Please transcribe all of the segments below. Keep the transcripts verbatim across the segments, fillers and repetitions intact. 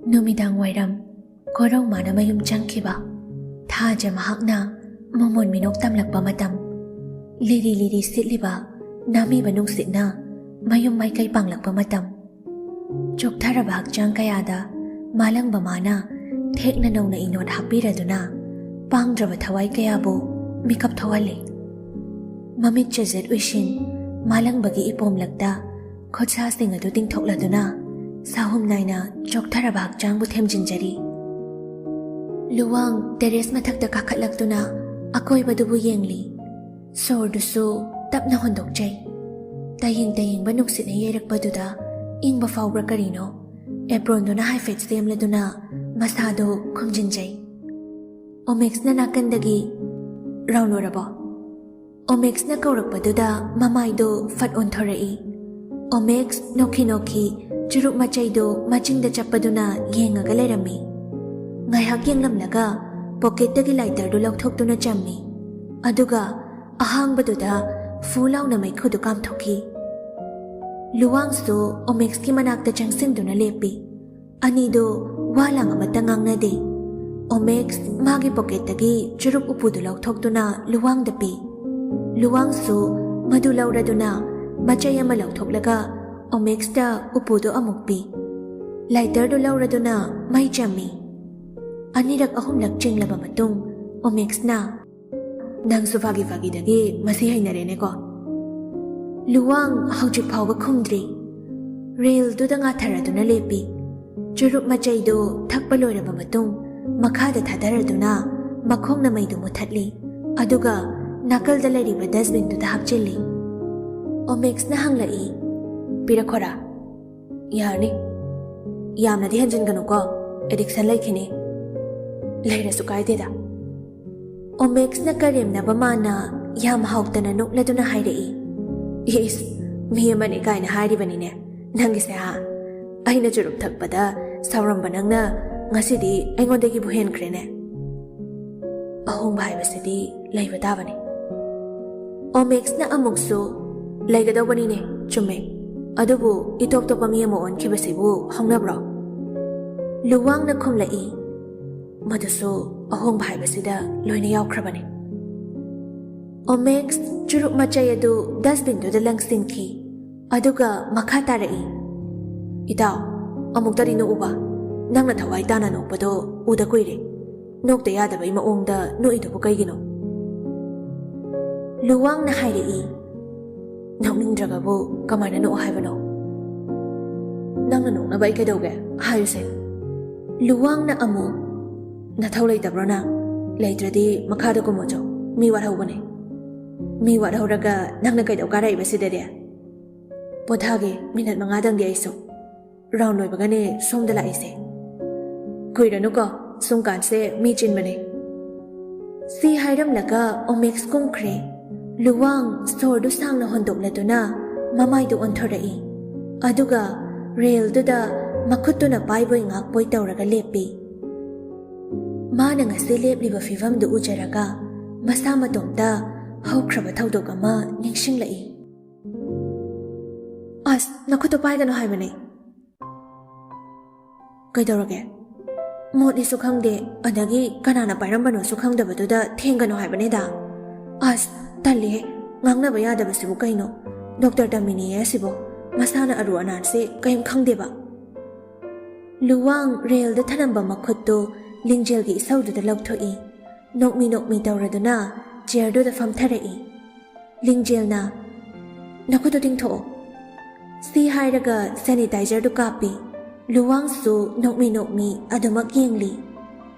ꯅꯨꯃꯤꯗꯥꯡ ꯋꯥꯏꯔꯝ ꯀꯣꯔꯧꯃꯥꯅ ꯃꯌꯨꯝ ꯆꯪꯈꯤꯕ꯫ ꯊꯥꯖ ꯃꯍꯥꯛꯅ ꯃꯃꯣꯟ ꯃꯤꯅꯣꯛ ꯇꯝꯂꯛꯄ ꯃꯇꯝ, ꯂꯤꯔꯤ ꯂꯤꯔꯤ ꯁꯤꯠꯂꯤꯕ ꯅꯥꯃꯤꯕ ꯅꯨꯡꯁꯤꯠꯅ ꯃꯌꯨꯝ ꯃꯥꯏꯀꯩ ꯄꯥꯡꯂꯛꯄ ꯃꯇꯝ, ꯆꯣꯛꯊꯔꯕ ꯍꯛꯆꯥꯡ ꯀꯌꯥꯗ ꯃꯥꯂꯪꯕ ꯃꯥꯅ ꯊꯦꯛꯅ ꯅꯧꯅ ꯏꯅꯣꯠ ꯍꯥꯞꯄꯤꯔꯗꯨꯅ ꯄꯥꯡꯗ꯭ꯔꯕ ꯊꯋꯥꯏ ꯀꯌꯥꯕꯨ ꯃꯤꯀꯞ ꯊꯣꯛꯍꯜꯂꯤ꯫ ꯃꯃꯤꯠ ꯆꯦꯖꯦꯠ ꯎꯏꯁꯤꯟ ꯃꯥꯂꯪꯕꯒꯤ ꯏꯄꯣꯝꯂꯛꯇ ꯈꯨꯠꯁꯥꯁꯤꯡ ꯑꯗꯨ ꯇꯤꯡꯊꯣꯛꯂꯗꯨꯅ ꯁꯥꯍꯨꯝ ꯅꯥꯏꯅ ꯆꯣꯛꯊꯔꯕ ꯍꯛꯆꯥꯡꯕꯨ ꯊꯦꯝꯖꯤꯟꯖꯔꯤ꯫ ꯂꯨꯋꯥꯡ ꯇꯦꯔꯦꯁ ꯃꯊꯛꯇ ꯀꯥꯈꯠꯂꯛꯇꯨꯅ ꯑꯀꯣꯏꯕꯗꯨꯕꯨ ꯌꯦꯡꯂꯤ꯫ ꯁꯣꯔꯗꯨꯁꯨ ꯇꯞꯅ ꯍꯣꯟꯗꯣꯛꯆꯩ꯫ ꯇꯌꯦꯡ ꯇꯌꯦꯡꯕ ꯅꯨꯡꯁꯤꯠꯅ ꯌꯩꯔꯛꯄꯗꯨꯗ ꯏꯪꯕ ꯐꯥꯎꯕ꯭ꯔꯥ ꯀꯔꯤꯅꯣ, ꯑꯦꯄ꯭ꯔꯣꯟꯗꯨꯅ ꯍꯥꯏꯐꯦꯠ ꯁꯦꯝꯂꯗꯨꯅ ꯃꯁꯥꯗꯨ ꯈꯨꯝꯖꯤꯟꯖꯩ꯫ ꯑꯣꯃꯦꯛꯁꯅ ꯅꯥꯀꯟꯗꯒꯤ, "ꯔꯥꯎꯟ ꯂꯣꯏꯔꯕꯣ?" ꯑꯣꯃꯦꯛꯁꯅ ꯀꯧꯔꯛꯄꯗꯨꯗ ꯃꯃꯥꯏꯗꯨ ꯐꯠ ꯑꯣꯟꯊꯣꯔꯛꯏ꯫ ꯑꯣꯃꯦꯛꯁ ꯅꯣꯛꯈꯤ ꯅꯣꯛꯈꯤ ꯆꯨꯔꯨꯞ ꯃꯆꯩꯗꯨ ꯃꯆꯤꯟꯗ ꯆꯞꯄꯗꯨꯅ ꯌꯦꯡꯉꯒ ꯂꯩꯔꯝꯃꯤ꯫ ꯉꯥꯏꯍꯥꯛ ꯌꯦꯡꯂꯝꯂꯒ ꯄꯣꯀꯦꯠꯇꯒꯤ ꯂꯥꯏꯇꯔꯗꯨ ꯂꯧꯊꯣꯛꯇꯨꯅ ꯆꯝꯃꯤ꯫ ꯑꯗꯨꯒ ꯑꯍꯥꯡꯕꯗꯨꯗ ꯐꯨ ꯂꯥꯎꯅ ꯃꯩꯈꯨꯗꯨ ꯀꯥꯝꯊꯣꯛꯈꯤ꯫ ꯂꯨꯋꯥꯡꯁꯨ ꯑꯣꯃꯦꯛꯁꯀꯤ ꯃꯅꯥꯛꯇ ꯆꯪꯁꯤꯟꯗꯨꯅ ꯂꯦꯞꯄꯤ꯫ ꯑꯅꯤꯗꯨ ꯋꯥ ꯂꯥꯡ ꯑꯃꯠꯇ ꯉꯥꯡꯅꯗꯦ꯫ ꯑꯣꯃꯦꯛꯁ ꯃꯥꯒꯤ ꯄꯣꯀꯦꯠꯇꯒꯤ ꯆꯨꯔꯨꯞ ꯎꯄꯨꯗꯨ ꯂꯧꯊꯣꯛꯇꯨꯅ ꯂꯨꯋꯥꯡꯗ ꯄꯤ꯫ ꯂꯨꯋꯥꯡꯁꯨ ꯃꯗꯨ ꯂꯧꯔꯗꯨꯅ ꯃꯆꯩ ꯑꯃ ꯂꯧꯊꯣꯛꯂꯒ ꯑꯣꯃꯦꯛꯁꯇ ꯎꯄꯨꯗꯨ ꯑꯃꯨꯛ ꯄꯤ꯫ ꯂꯥꯏꯇꯔꯗꯨ ꯂꯧꯔꯗꯨꯅ ꯃꯩ ꯆꯝꯃꯤ꯫ ꯑꯅꯤꯔꯛ ꯑꯍꯨꯝꯂꯛ ꯆꯤꯡꯂꯕ ꯃꯇꯨꯡ ꯑꯣꯃꯦꯛꯁꯅ, "ꯅꯪꯁꯨ ꯐꯥꯒꯤ ꯐꯥꯒꯤꯗꯒꯤ ꯃꯁꯤ ꯍꯩꯅꯔꯦꯅꯦꯀꯣ?" ꯂꯨꯋꯥꯡ ꯍꯧꯖꯤꯛ ꯐꯥꯎꯕ ꯈꯨꯝꯗ꯭ꯔꯤ꯫ ꯔꯦꯜꯗꯨꯗ ꯉꯥꯊꯔꯗꯨꯅ ꯂꯦꯞꯄꯤ꯫ ꯆꯨꯔꯨꯞ ꯃꯆꯩꯗꯨ ꯊꯛꯄ ꯂꯣꯏꯔꯕ ꯃꯇꯨꯡ ꯃꯈꯥꯗ ꯊꯥꯗꯔꯗꯨꯅ ꯃꯈꯣꯡꯅ ꯃꯩꯗꯨ ꯃꯨꯊꯠꯂꯤ꯫ ꯑꯗꯨꯒ ꯅꯥꯀꯜꯗ ꯂꯩꯔꯤꯕ ꯗꯁꯕꯤꯟꯗꯨꯗ ꯍꯥꯞꯆꯤꯜꯂꯤ꯫ ꯑꯣꯃꯦꯛꯁꯅ ꯍꯪꯂꯛꯏ, "ꯄꯤꯔꯛꯈꯣꯔꯥ?" "ꯌꯥꯔꯅꯤ꯫ ꯌꯥꯝꯅꯗꯤ ꯍꯦꯟꯖꯤꯟꯒꯅꯨꯀꯣ, ꯑꯦꯗꯤꯛꯁꯟ ꯂꯩꯈꯤꯅꯤ꯫" "ꯂꯩꯔꯁꯨ ꯀꯥꯏꯗꯦꯗ꯫" ꯑꯣꯃꯦꯛꯁꯅ ꯀꯔꯦꯝꯅꯕ ꯃꯥꯅ ꯌꯥꯝ ꯍꯥꯎꯇꯅ ꯅꯣꯛꯂꯗꯨꯅ ꯍꯥꯏꯔꯛꯏ, "ꯏꯁ, ꯃꯤ ꯑꯃꯅꯤ ꯀꯥꯏꯅ ꯍꯥꯏꯔꯤꯕꯅꯤꯅꯦ ꯅꯪꯒꯤꯁꯦ, ꯍꯥ? ꯑꯩꯅ ꯆꯨꯔꯨꯞ ꯊꯛꯄꯗ ꯁꯥꯎꯔꯝꯕ ꯅꯪꯅ ꯉꯁꯤꯗꯤ ꯑꯩꯉꯣꯟꯗꯒꯤꯕꯨ ꯍꯦꯟꯈ꯭ꯔꯦꯅꯦ꯫ ꯑꯍꯣꯡꯕ ꯍꯥꯏꯕꯁꯤꯗꯤ ꯂꯩꯕ ꯇꯥꯕꯅꯤ꯫" ꯑꯣꯃꯦꯛꯁꯅ ꯑꯃꯨꯛꯁꯨ, "ꯂꯩꯒꯗꯧꯕꯅꯤꯅꯦ, ꯆꯨꯝꯃꯦ꯫ ꯑꯗꯨꯕꯨ ꯏꯇꯣꯞ ꯇꯣꯞꯄ ꯃꯤ ꯑꯃ ꯑꯣꯟꯈꯤꯕꯁꯤꯕꯨ ꯍꯧꯅꯕ꯭ꯔꯣ?" ꯂꯨꯋꯥꯡꯅ ꯈꯨꯝꯂꯛꯏ꯫ "ꯃꯗꯨꯁꯨ ꯑꯍꯣꯡꯕ ꯍꯥꯏꯕꯁꯤꯗ ꯂꯣꯏꯅ ꯌꯥꯎꯈ꯭ꯔꯕꯅꯤ꯫" ꯑꯣꯃꯦꯛꯁ ꯆꯨꯔꯨꯞ ꯃꯆꯩ ꯑꯗꯨ ꯗꯁꯕꯤꯟꯗꯨꯗ ꯂꯪꯁꯤꯟꯈꯤ꯫ ꯑꯗꯨꯒ ꯃꯈꯥ ꯇꯥꯔꯛꯏ, "ꯏꯇꯥꯎ, ꯑꯃꯨꯛꯇꯗꯤ ꯅꯣꯛꯎꯕ꯫ ꯅꯪꯅ ꯊꯋꯥꯏ ꯇꯥꯅ ꯅꯣꯛꯄꯗꯣ ꯎꯗ ꯀꯨꯏꯔꯦ꯫ ꯅꯣꯛꯇ ꯌꯥꯗꯕꯩ ꯃꯑꯣꯡꯗ ꯅꯣꯛꯏꯗꯨꯕꯨ ꯀꯩꯒꯤꯅꯣ?" ꯂꯨꯋꯥꯡꯅ ꯍꯥꯏꯔꯛꯏ, "ꯅꯣꯛꯅꯤꯡꯗ꯭ꯔꯒꯕꯨ ꯀꯃꯥꯏꯅ ꯅꯣꯛꯑꯣ ꯍꯥꯏꯕꯅꯣ? ꯅꯪꯅ ꯅꯣꯛꯅꯕ ꯑꯩ ꯀꯩꯗꯧꯒꯦ? ꯍꯥꯏꯌꯨꯁꯦ꯫" ꯂꯨꯋꯥꯡꯅ ꯑꯃꯨꯛ, "ꯅꯊꯧ ꯂꯩꯇꯕ꯭ꯔꯣ ꯅꯪ? ꯂꯩꯇ꯭ꯔꯗꯤ ꯃꯈꯥꯗ ꯀꯨꯝꯃꯣ ꯆꯣ꯫ ꯃꯤ ꯋꯥꯠꯍꯧꯕꯅꯦ꯫ ꯃꯤ ꯋꯥꯠꯍꯧꯔꯒ ꯅꯪꯅ ꯀꯩꯗꯧ ꯀꯥꯔꯛꯏꯕ ꯁꯤꯗꯗꯤ? ꯄꯣꯊꯥꯒꯦ ꯃꯤꯅꯠ ꯃꯉꯥꯗꯪꯗꯤ ꯑꯩꯁꯨ꯫ ꯔꯥꯎꯟ ꯂꯣꯏꯕꯒꯅꯦ ꯁꯣꯝꯗ ꯂꯥꯛꯏꯁꯦ꯫ ꯀꯨꯏꯔꯅꯨꯀꯣ, ꯁꯨꯝ ꯀꯥꯟꯁꯦ ꯃꯤ ꯆꯤꯟꯕꯅꯦ꯫" ꯁꯤ ꯍꯥꯏꯔꯝꯂꯒ ꯑꯣꯃꯦꯛꯁ ꯀꯨꯝꯈ꯭ꯔꯦ꯫ ꯂꯨꯋꯥꯡ ꯁꯣꯔꯗꯨ ꯁꯥꯡꯅ ꯍꯣꯟꯗꯣꯛꯂꯗꯨꯅ ꯃꯃꯥꯏꯗꯨ ꯑꯣꯟꯊꯣꯔꯛꯏ꯫ ꯑꯗꯨꯒ ꯔꯦꯜꯗꯨꯗ ꯃꯈꯨꯠꯇꯨꯅ ꯄꯥꯏꯕꯣꯏ ꯉꯥꯛꯄꯣꯏ ꯇꯧꯔꯒ ꯂꯦꯞꯄꯤ꯫ ꯃꯥꯅ ꯉꯁꯤ ꯂꯦꯞꯂꯤꯕ ꯐꯤꯚꯝꯗꯨ ꯎꯖꯔꯒ ꯃꯁꯥ ꯃꯇꯣꯝꯇ ꯍꯧꯈ꯭ꯔꯕ ꯊꯧꯗꯣꯛ ꯑꯃ ꯅꯤꯡꯁꯤꯡꯂꯛꯏ꯫ "ꯑꯁ, ꯅꯈꯨꯠꯇꯣ ꯄꯥꯏꯒꯅꯨ ꯍꯥꯏꯕꯅꯦ꯫" "ꯀꯩꯗꯧꯔꯒꯦ?" "ꯃꯣꯠꯂꯤꯁꯨ ꯈꯪꯗꯦ, ꯑꯗꯒꯤ ꯀꯅꯥꯅ ꯄꯥꯏꯔꯝꯕꯅꯣꯁꯨ ꯈꯪꯗꯕꯗꯨꯗ ꯊꯦꯡꯒꯅꯨ ꯍꯥꯏꯕꯅꯦꯗ꯫" "ꯑꯁ, ꯇꯜꯂꯤꯍꯦ, ꯉꯥꯡꯅꯕ ꯌꯥꯗꯕꯁꯤꯕꯨ ꯀꯩꯅꯣ? ꯗꯣꯛꯇꯔ ꯇꯝꯃꯤꯅꯦꯌꯦ ꯑꯁꯤꯕꯣ, ꯃꯁꯥꯅ ꯑꯔꯨ ꯑꯅꯥꯟꯁꯦ ꯀꯔꯤꯝ ꯈꯪꯗꯦꯕ꯫" ꯂꯨꯋꯥꯡ ꯔꯦꯜꯗ ꯊꯅꯝꯕ ꯃꯈꯨꯠꯇꯨ ꯂꯤꯡꯖꯦꯜꯒꯤ ꯏꯁꯧꯗꯨꯗ ꯂꯧꯊꯣꯛꯏ꯫ ꯅꯣꯛꯃꯤ ꯅꯣꯛꯃꯤ ꯇꯧꯔꯗꯨꯅ ꯆꯤꯌꯔꯗꯨꯗ ꯐꯝꯊꯔꯛꯏ꯫ ꯂꯤꯡꯖꯦꯜꯅ, "ꯅꯈꯨꯠꯇꯨ ꯇꯤꯡꯊꯣꯛꯑꯣ꯫" ꯁꯤ ꯍꯥꯏꯔꯒ ꯁꯦꯅꯤꯇꯥꯏꯖꯔꯗꯨ ꯀꯥꯞꯄꯤ꯫ ꯂꯨꯋꯥꯡꯁꯨ ꯅꯣꯛꯃꯤ ꯅꯣꯛꯃꯤ ꯑꯗꯨꯃꯛ ꯌꯦꯡꯂꯤ꯫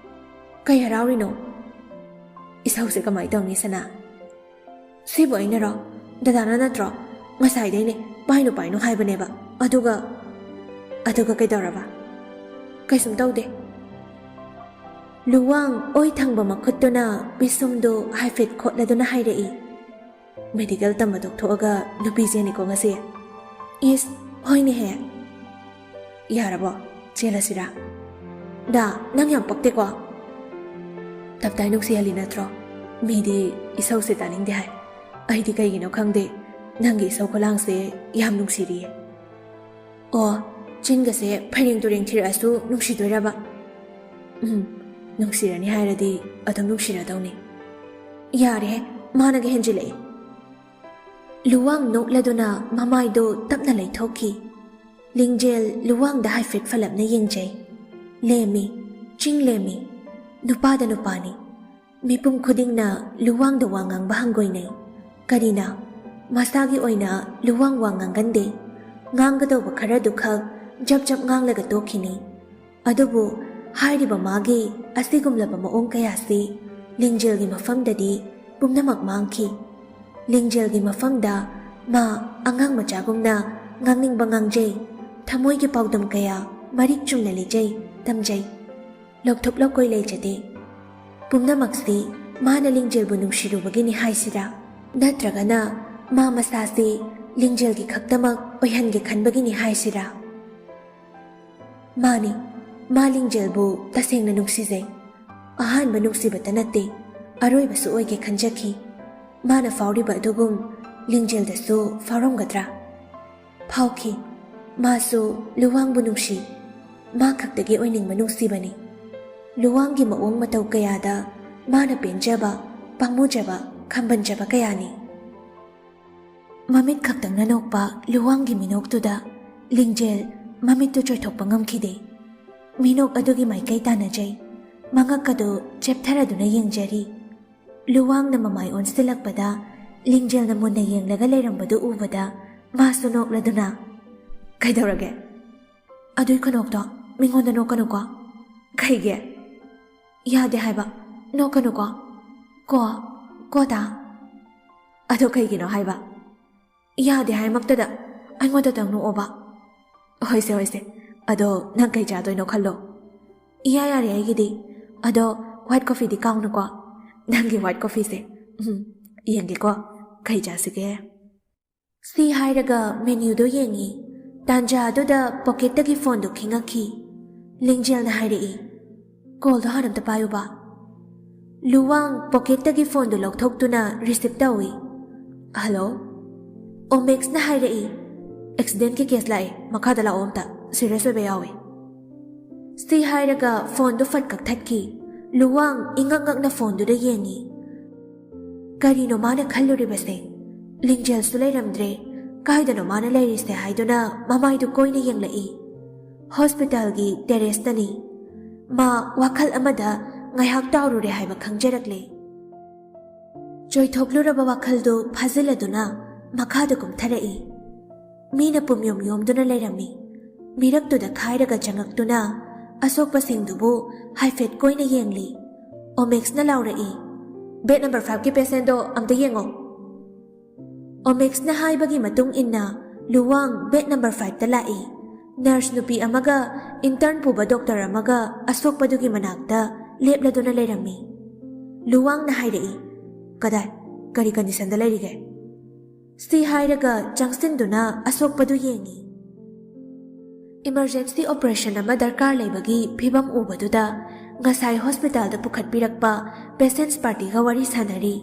"ꯀꯩ ꯍꯔꯥꯎꯔꯤꯅꯣ? ꯏꯁꯧꯁꯦ ꯀꯃꯥꯏ ꯇꯧꯅꯤ ꯁꯅꯥ? ꯁꯤꯕꯨ ꯑꯩꯅꯔꯣ? ꯗꯗꯥꯅ ꯅꯠꯇ꯭ꯔꯣ? ꯉꯁꯥꯏꯗꯩꯅꯦ ꯄꯥꯏꯅꯨ ꯄꯥꯏꯅꯨ ꯍꯥꯏꯕꯅꯦꯕ꯫ ꯑꯗꯨꯒ..." "ꯑꯗꯨꯒ ꯀꯩꯗꯧꯔꯕ?" "ꯀꯩꯁꯨꯝ ꯇꯧꯗꯦ꯫" ꯂꯨꯋꯥꯡ ꯑꯣꯏ ꯊꯪꯕ ꯃꯈꯨꯠꯇꯨꯅ ꯄꯤꯁꯨꯝꯗꯨ ꯍꯥꯏꯐꯦꯠ ꯈꯣꯠꯂꯗꯨꯅ ꯍꯥꯏꯔꯛꯏ, "ꯃꯦꯗꯤꯀꯦꯜ ꯇꯝꯕ ꯇꯣꯛꯊꯣꯛꯑꯒ ꯅꯨꯄꯤ ꯆꯦꯟꯅꯤꯀꯣ ꯉꯁꯤ?" "ꯏꯁ, ꯍꯣꯏꯅꯦꯍꯦ꯫" "ꯌꯥꯔꯕꯣ? ꯆꯦꯜꯂꯁꯤꯔꯥ?" "ꯗꯥ, ꯅꯪ ꯌꯥꯝ ꯄꯛꯇꯦꯀꯣ꯫ ꯇꯞꯇꯥꯏ ꯅꯨꯡꯁꯤꯍꯜꯂꯤ ꯅꯠꯇ꯭ꯔꯣ? ꯃꯤꯗꯤ ꯏꯁꯧꯁꯦ ꯇꯥꯅꯤꯡꯗꯦ ꯍꯥꯏ꯫ ꯑꯩꯗꯤ ꯀꯩꯒꯤꯅꯣ ꯈꯪꯗꯦ, ꯅꯪꯒꯤ ꯏꯁꯧ ꯈꯨꯂꯥꯡꯁꯦ ꯌꯥꯝ ꯅꯨꯡꯁꯤꯔꯤꯌꯦ꯫ ꯑꯣ, ꯆꯤꯟꯒꯁꯦ ꯐꯩꯔꯦꯡ ꯇꯨꯔꯦꯡ ꯊꯤꯔꯛꯑꯁꯨ ꯅꯨꯡꯁꯤꯗꯣꯏꯔꯕ? ꯎꯝ, ꯅꯨꯡꯁꯤꯔꯅꯤ ꯍꯥꯏꯔꯗꯤ ꯑꯗꯨꯝ ꯅꯨꯡꯁꯤꯔꯗꯧꯅꯤ꯫ ꯌꯥꯔꯦꯍꯦ, ꯃꯥꯅꯒ ꯍꯦꯟꯖꯤꯜꯂꯛꯑꯦ꯫ ꯂꯨꯋꯥꯡ ꯅꯣꯛꯂꯗꯨꯅ ꯃꯃꯥꯏꯗꯣ ꯇꯞꯅ ꯂꯩꯊꯣꯛꯈꯤ꯫ ꯂꯤꯡꯖꯦꯜ ꯂꯨꯋꯥꯡꯗ ꯍꯥꯏꯐꯦꯠ ꯐꯂꯞꯅ ꯌꯦꯡꯖꯩ꯫ ꯂꯦꯝꯃꯤ, ꯆꯤꯡ ꯂꯦꯝꯃꯤ꯫ ꯅꯨꯄꯥꯗ ꯅꯨꯄꯥꯅꯤ꯫ ꯃꯤꯄꯨꯝ ꯈꯨꯗꯤꯡꯅ ꯂꯨꯋꯥꯡꯗ ꯋꯥ ꯉꯥꯡꯕ ꯍꯪꯒꯣꯏꯅꯩ꯫ ꯀꯔꯤꯅ? ꯃꯁꯥꯒꯤ ꯑꯣꯏꯅ ꯂꯨꯋꯥꯡ ꯋꯥ ꯉꯥꯡꯒꯟꯗꯦ꯫ ꯉꯥꯡꯒꯗꯧꯕ ꯈꯔꯗꯨꯈꯛ ꯖꯞ ꯖꯞ ꯉꯥꯡꯂꯒ ꯇꯣꯛꯈꯤꯅꯤ꯫ ꯑꯗꯨꯕꯨ ꯍꯥꯏꯔꯤꯕ ꯃꯥꯒꯤ ꯑꯁꯤꯒꯨꯝꯂꯕ ꯃꯑꯣꯡ ꯀꯌꯥꯁꯤ ꯂꯤꯡꯖꯦꯜꯒꯤ ꯃꯐꯝꯗꯗꯤ ꯄꯨꯝꯅꯃꯛ ꯃꯥꯡꯈꯤ꯫ ꯂꯤꯡꯖꯦꯜꯒꯤ ꯃꯐꯝꯗ ꯃꯥ ꯑꯉꯥꯡ ꯃꯆꯥꯒꯨꯝꯅ ꯉꯥꯡꯅꯤꯡꯕ ꯉꯥꯡꯖꯩ, ꯊꯃꯣꯏꯒꯤ ꯄꯥꯎꯗꯝ ꯀꯌꯥ ꯃꯔꯤꯛ ꯆꯨꯝꯅ ꯂꯤꯖꯩ, ꯇꯝꯖꯩ꯫ ꯂꯧꯊꯣꯛ ꯂꯧꯀꯣꯏ ꯂꯩꯖꯗꯦ꯫ ꯄꯨꯝꯅꯃꯛꯁꯤ ꯃꯥꯅ ꯂꯤꯡꯖꯦꯜꯕꯨ ꯅꯨꯡꯁꯤꯔꯨꯕꯒꯤꯅꯤ ꯍꯥꯏꯁꯤꯔꯥ? ꯅꯠꯇ꯭ꯔꯒꯅ ꯃꯥ ꯃꯁꯥꯁꯤ ꯂꯤꯡꯖꯦꯜꯒꯤ ꯈꯛꯇꯃꯛ ꯑꯣꯏꯍꯟꯒꯦ ꯈꯟꯕꯒꯤꯅꯤ ꯍꯥꯏꯁꯤꯔꯥ? ꯃꯥꯅꯤ, ꯃꯥ ꯂꯤꯡꯖꯦꯜꯕꯨ ꯇꯁꯦꯡꯅ ꯅꯨꯡꯁꯤꯖꯩ꯫ ꯑꯍꯥꯟꯕ ꯅꯨꯡꯁꯤꯕꯇ ꯅꯠꯇꯦ, ꯑꯔꯣꯏꯕꯁꯨ ꯑꯣꯏꯒꯦ ꯈꯟꯖꯈꯤ꯫ ꯃꯥꯅ ꯐꯥꯎꯔꯤꯕ ꯑꯗꯨꯒꯨꯝ ꯂꯤꯡꯖꯦꯜꯗꯁꯨ ꯐꯥꯎꯔꯝꯒꯗ꯭ꯔꯥ? ꯐꯥꯎꯈꯤ꯫ ꯃꯥꯁꯨ ꯂꯨꯋꯥꯡꯕꯨ ꯅꯨꯡꯁꯤ꯫ ꯃꯥ ꯈꯛꯇꯒꯤ ꯑꯣꯏꯅꯤꯡꯕ ꯅꯨꯡꯁꯤꯕꯅꯤ꯫ ꯂꯨꯋꯥꯡꯒꯤ ꯃꯑꯣꯡ ꯃꯇꯧ ꯀꯌꯥꯗ ꯃꯥꯅ ꯄꯦꯟꯖꯕ, ꯄꯥꯝꯃꯨꯖꯕ, ꯈꯝꯕꯟꯖꯕ ꯀꯌꯥꯅꯤ꯫ ꯃꯃꯤꯠ ꯈꯛꯇꯪꯅ ꯅꯣꯛꯄ ꯂꯨꯋꯥꯡꯒꯤ ꯃꯤꯅꯣꯛꯇꯨꯗ ꯂꯤꯡꯖꯦꯜ ꯃꯃꯤꯠꯇꯨ ꯆꯣꯏꯊꯣꯛꯄ ꯉꯝꯈꯤꯗꯦ꯫ ꯃꯤꯅꯣꯛ ꯑꯗꯨꯒꯤ ꯃꯥꯏꯀꯩ ꯇꯥꯟꯅꯖꯩ꯫ ꯃꯉꯛ ꯑꯗꯨ ꯆꯦꯞꯊꯔꯗꯨꯅ ꯌꯦꯡꯖꯔꯤ꯫ ꯂꯨꯋꯥꯡꯅ ꯃꯃꯥꯏ ꯑꯣꯟꯁꯤꯜꯂꯛꯄꯗ ꯂꯤꯡꯖꯦꯜꯅ ꯃꯨꯟꯅ ꯌꯦꯡꯂꯒ ꯂꯩꯔꯝꯕꯗꯨ ꯎꯕꯗ ꯃꯥꯁꯨ ꯅꯣꯛꯂꯗꯨꯅ, "ꯀꯩꯗꯧꯔꯒꯦ? ꯑꯗꯨꯏ ꯈꯨꯅꯣꯛꯇꯣ ꯃꯤꯉꯣꯟꯗ ꯅꯣꯛꯀꯅꯨꯀꯣ꯫" "ꯀꯩꯒꯤ?" "ꯌꯥꯗꯦ ꯍꯥꯏꯕ, ꯅꯣꯛꯀꯅꯨꯀꯣ꯫ ꯀꯣ, ꯀꯣ ꯗꯥ?" "ꯑꯗꯣ ꯀꯩꯒꯤꯅꯣ ꯍꯥꯏꯕ?" "ꯌꯥꯗꯦ ꯍꯥꯏꯃꯛꯇꯗ ꯑꯩꯉꯣꯟꯗꯇꯪ ꯅꯣꯛꯑꯣꯕ꯫" "ꯍꯣꯏꯁꯦ, ꯍꯣꯏꯁꯦ, ꯑꯗꯣ ꯅꯪ ꯀꯩ ꯆꯥꯗꯣꯏꯅꯣ ꯈꯜꯂꯣ꯫" "ꯏꯌꯥ ꯌꯥꯔꯦ ꯑꯩꯒꯤꯗꯤ꯫ ꯑꯗꯣ white coffeeꯗꯤ ꯀꯥꯎꯅꯨꯀꯣ꯫" "ꯅꯪꯒꯤ white coffeeꯁꯦ, ꯎꯝ, ꯌꯦꯡꯒꯦꯀꯣ, ꯀꯩ ꯆꯥꯁꯤꯒꯦ?" ꯁꯤ ꯍꯥꯏꯔꯒ menuꯗꯣ ꯌꯦꯡꯉꯤ꯫ ꯇꯥꯟꯖꯥ ꯑꯗꯨꯗ pocketꯇꯒꯤ phoneꯗꯨ ꯈꯤꯡꯉꯛꯈꯤ꯫ ꯂꯤꯡꯖꯦꯜꯅ ꯍꯥꯏꯔꯛꯏ, "Callꯗꯣ ꯍꯥꯟꯅ ꯑꯝꯇ ꯄꯥꯏꯌꯨꯕ꯫" ꯂꯨꯋꯥꯡ pocketꯇꯒꯤ phoneꯗꯨ ꯂꯧꯊꯣꯛꯇꯨꯅ receive ꯇꯧꯏ꯫ "Hello?" ꯑꯣꯃꯦꯛꯁꯅ ꯍꯥꯏꯔꯛꯏ, "ꯑꯦꯛꯁꯤꯗꯦꯟꯒꯤ ꯀꯦꯁ ꯂꯥꯛꯑꯦ, ꯃꯈꯥꯗ ꯂꯥꯛꯑꯣ ꯑꯝꯇ, ꯁꯤꯔꯤꯌꯁ ꯑꯣꯏꯕ ꯌꯥꯎꯋꯦ"꯫ ꯁꯤ ꯍꯥꯏꯔꯒ ꯐꯣꯟꯗꯨ ꯐꯠ ꯀꯛꯊꯠꯈꯤ꯫ ꯂꯨꯋꯥꯡ ꯏꯉꯛ ꯉꯛꯅ ꯐꯣꯟꯗꯨꯗ ꯌꯦꯡꯉꯤ꯫ ꯀꯔꯤꯅꯣ ꯃꯥꯅ ꯈꯜꯂꯨꯔꯤꯕꯁꯦ? ꯂꯤꯡꯖꯦꯜꯁꯨ ꯂꯩꯔꯝꯗ꯭ꯔꯦ꯫ ꯀꯥꯏꯗꯅꯣ ꯃꯥꯅ ꯂꯩꯔꯤꯁꯦ ꯍꯥꯏꯗꯨꯅ ꯃꯃꯥꯏꯗꯨ ꯀꯣꯏꯅ ꯌꯦꯡꯂꯛꯏ꯫ ꯍꯣꯁꯄꯤꯇꯥꯜꯒꯤ ꯇꯦꯔꯦꯁꯇꯅꯤ꯫ ꯃꯥ ꯋꯥꯈꯜ ꯑꯃꯗ ꯉꯥꯏꯍꯥꯛ ꯇꯥꯎꯔꯨꯔꯦ ꯍꯥꯏꯕ ꯈꯪꯖꯔꯛꯂꯦ꯫ ꯆꯣꯏꯊꯣꯛꯂꯨꯔꯕ ꯋꯥꯈꯜꯗꯨ ꯐꯥꯖꯤꯜꯂꯗꯨꯅ ꯃꯈꯥꯗ ꯀꯨꯝꯊꯔꯛꯏ꯫ ꯃꯤꯅ ꯄꯨꯝꯌꯣꯝ ꯌꯣꯝꯗꯨꯅ ꯂꯩꯔꯝꯃꯤ꯫ ꯃꯤꯔꯛꯇꯨꯗ ꯈꯥꯏꯔꯒ ꯆꯪꯉꯛꯇꯨꯅ ꯑꯁꯣꯛꯄꯁꯤꯡꯗꯨꯕꯨ ꯍꯥꯏꯐꯦꯠ ꯀꯣꯏꯅ ꯌꯦꯡꯂꯤ꯫ ꯑꯣꯃꯦꯛꯁꯅ ꯂꯥꯎꯔꯛꯏ, "ꯕꯦꯗ ꯅꯝꯕꯔ ꯐꯥꯏꯚꯀꯤ ꯄꯦꯁꯦꯟꯗꯣ ꯑꯝꯇ ꯌꯦꯡꯉꯣ"꯫ ꯑꯣꯃꯦꯛꯁꯅ ꯍꯥꯏꯕꯒꯤ ꯃꯇꯨꯡ ꯏꯟꯅ ꯂꯨꯋꯥꯡ ꯕꯦꯗ ꯅꯝꯕꯔ ꯐꯥꯏꯚꯇ ꯂꯥꯛꯏ꯫ ꯅꯔꯁ ꯅꯨꯄꯤ ꯑꯃꯒ ꯏꯟꯇꯔꯟ ꯄꯨꯕ ꯗꯣꯛꯇꯔ ꯑꯃꯒ ꯑꯁꯣꯛꯄꯗꯨꯒꯤ ꯃꯅꯥꯛꯇ ꯂꯦꯞꯂꯗꯨꯅ ꯂꯩꯔꯝꯃꯤ꯫ ꯂꯨꯋꯥꯡꯅ ꯍꯥꯏꯔꯛꯏ, "ꯀꯗꯥꯏ? ꯀꯔꯤ ꯀꯟꯗꯤꯁꯟꯗ ꯂꯩꯔꯤꯒꯦ?" ꯁꯤ ꯍꯥꯏꯔꯒ ꯆꯪꯁꯤꯟꯗꯨꯅ ꯑꯁꯣꯛꯄꯗꯨ ꯌꯦꯡꯉꯤ꯫ ꯏꯃꯔꯖꯦꯟꯁꯤ ꯑꯣꯄꯔꯦꯁꯟ ꯑꯃ ꯗꯔꯀꯥꯔ ꯂꯩꯕꯒꯤ ꯐꯤꯚꯝ ꯎꯕꯗꯨꯗ ꯉꯁꯥꯏ ꯍꯣꯁꯄꯤꯇꯥꯜꯗ ꯄꯨꯈꯠꯄꯤꯔꯛꯄ ꯄꯦꯁꯦꯟꯁ ꯄꯥꯔꯇꯤꯒ ꯋꯥꯔꯤ ꯁꯥꯟꯅꯔꯤ꯫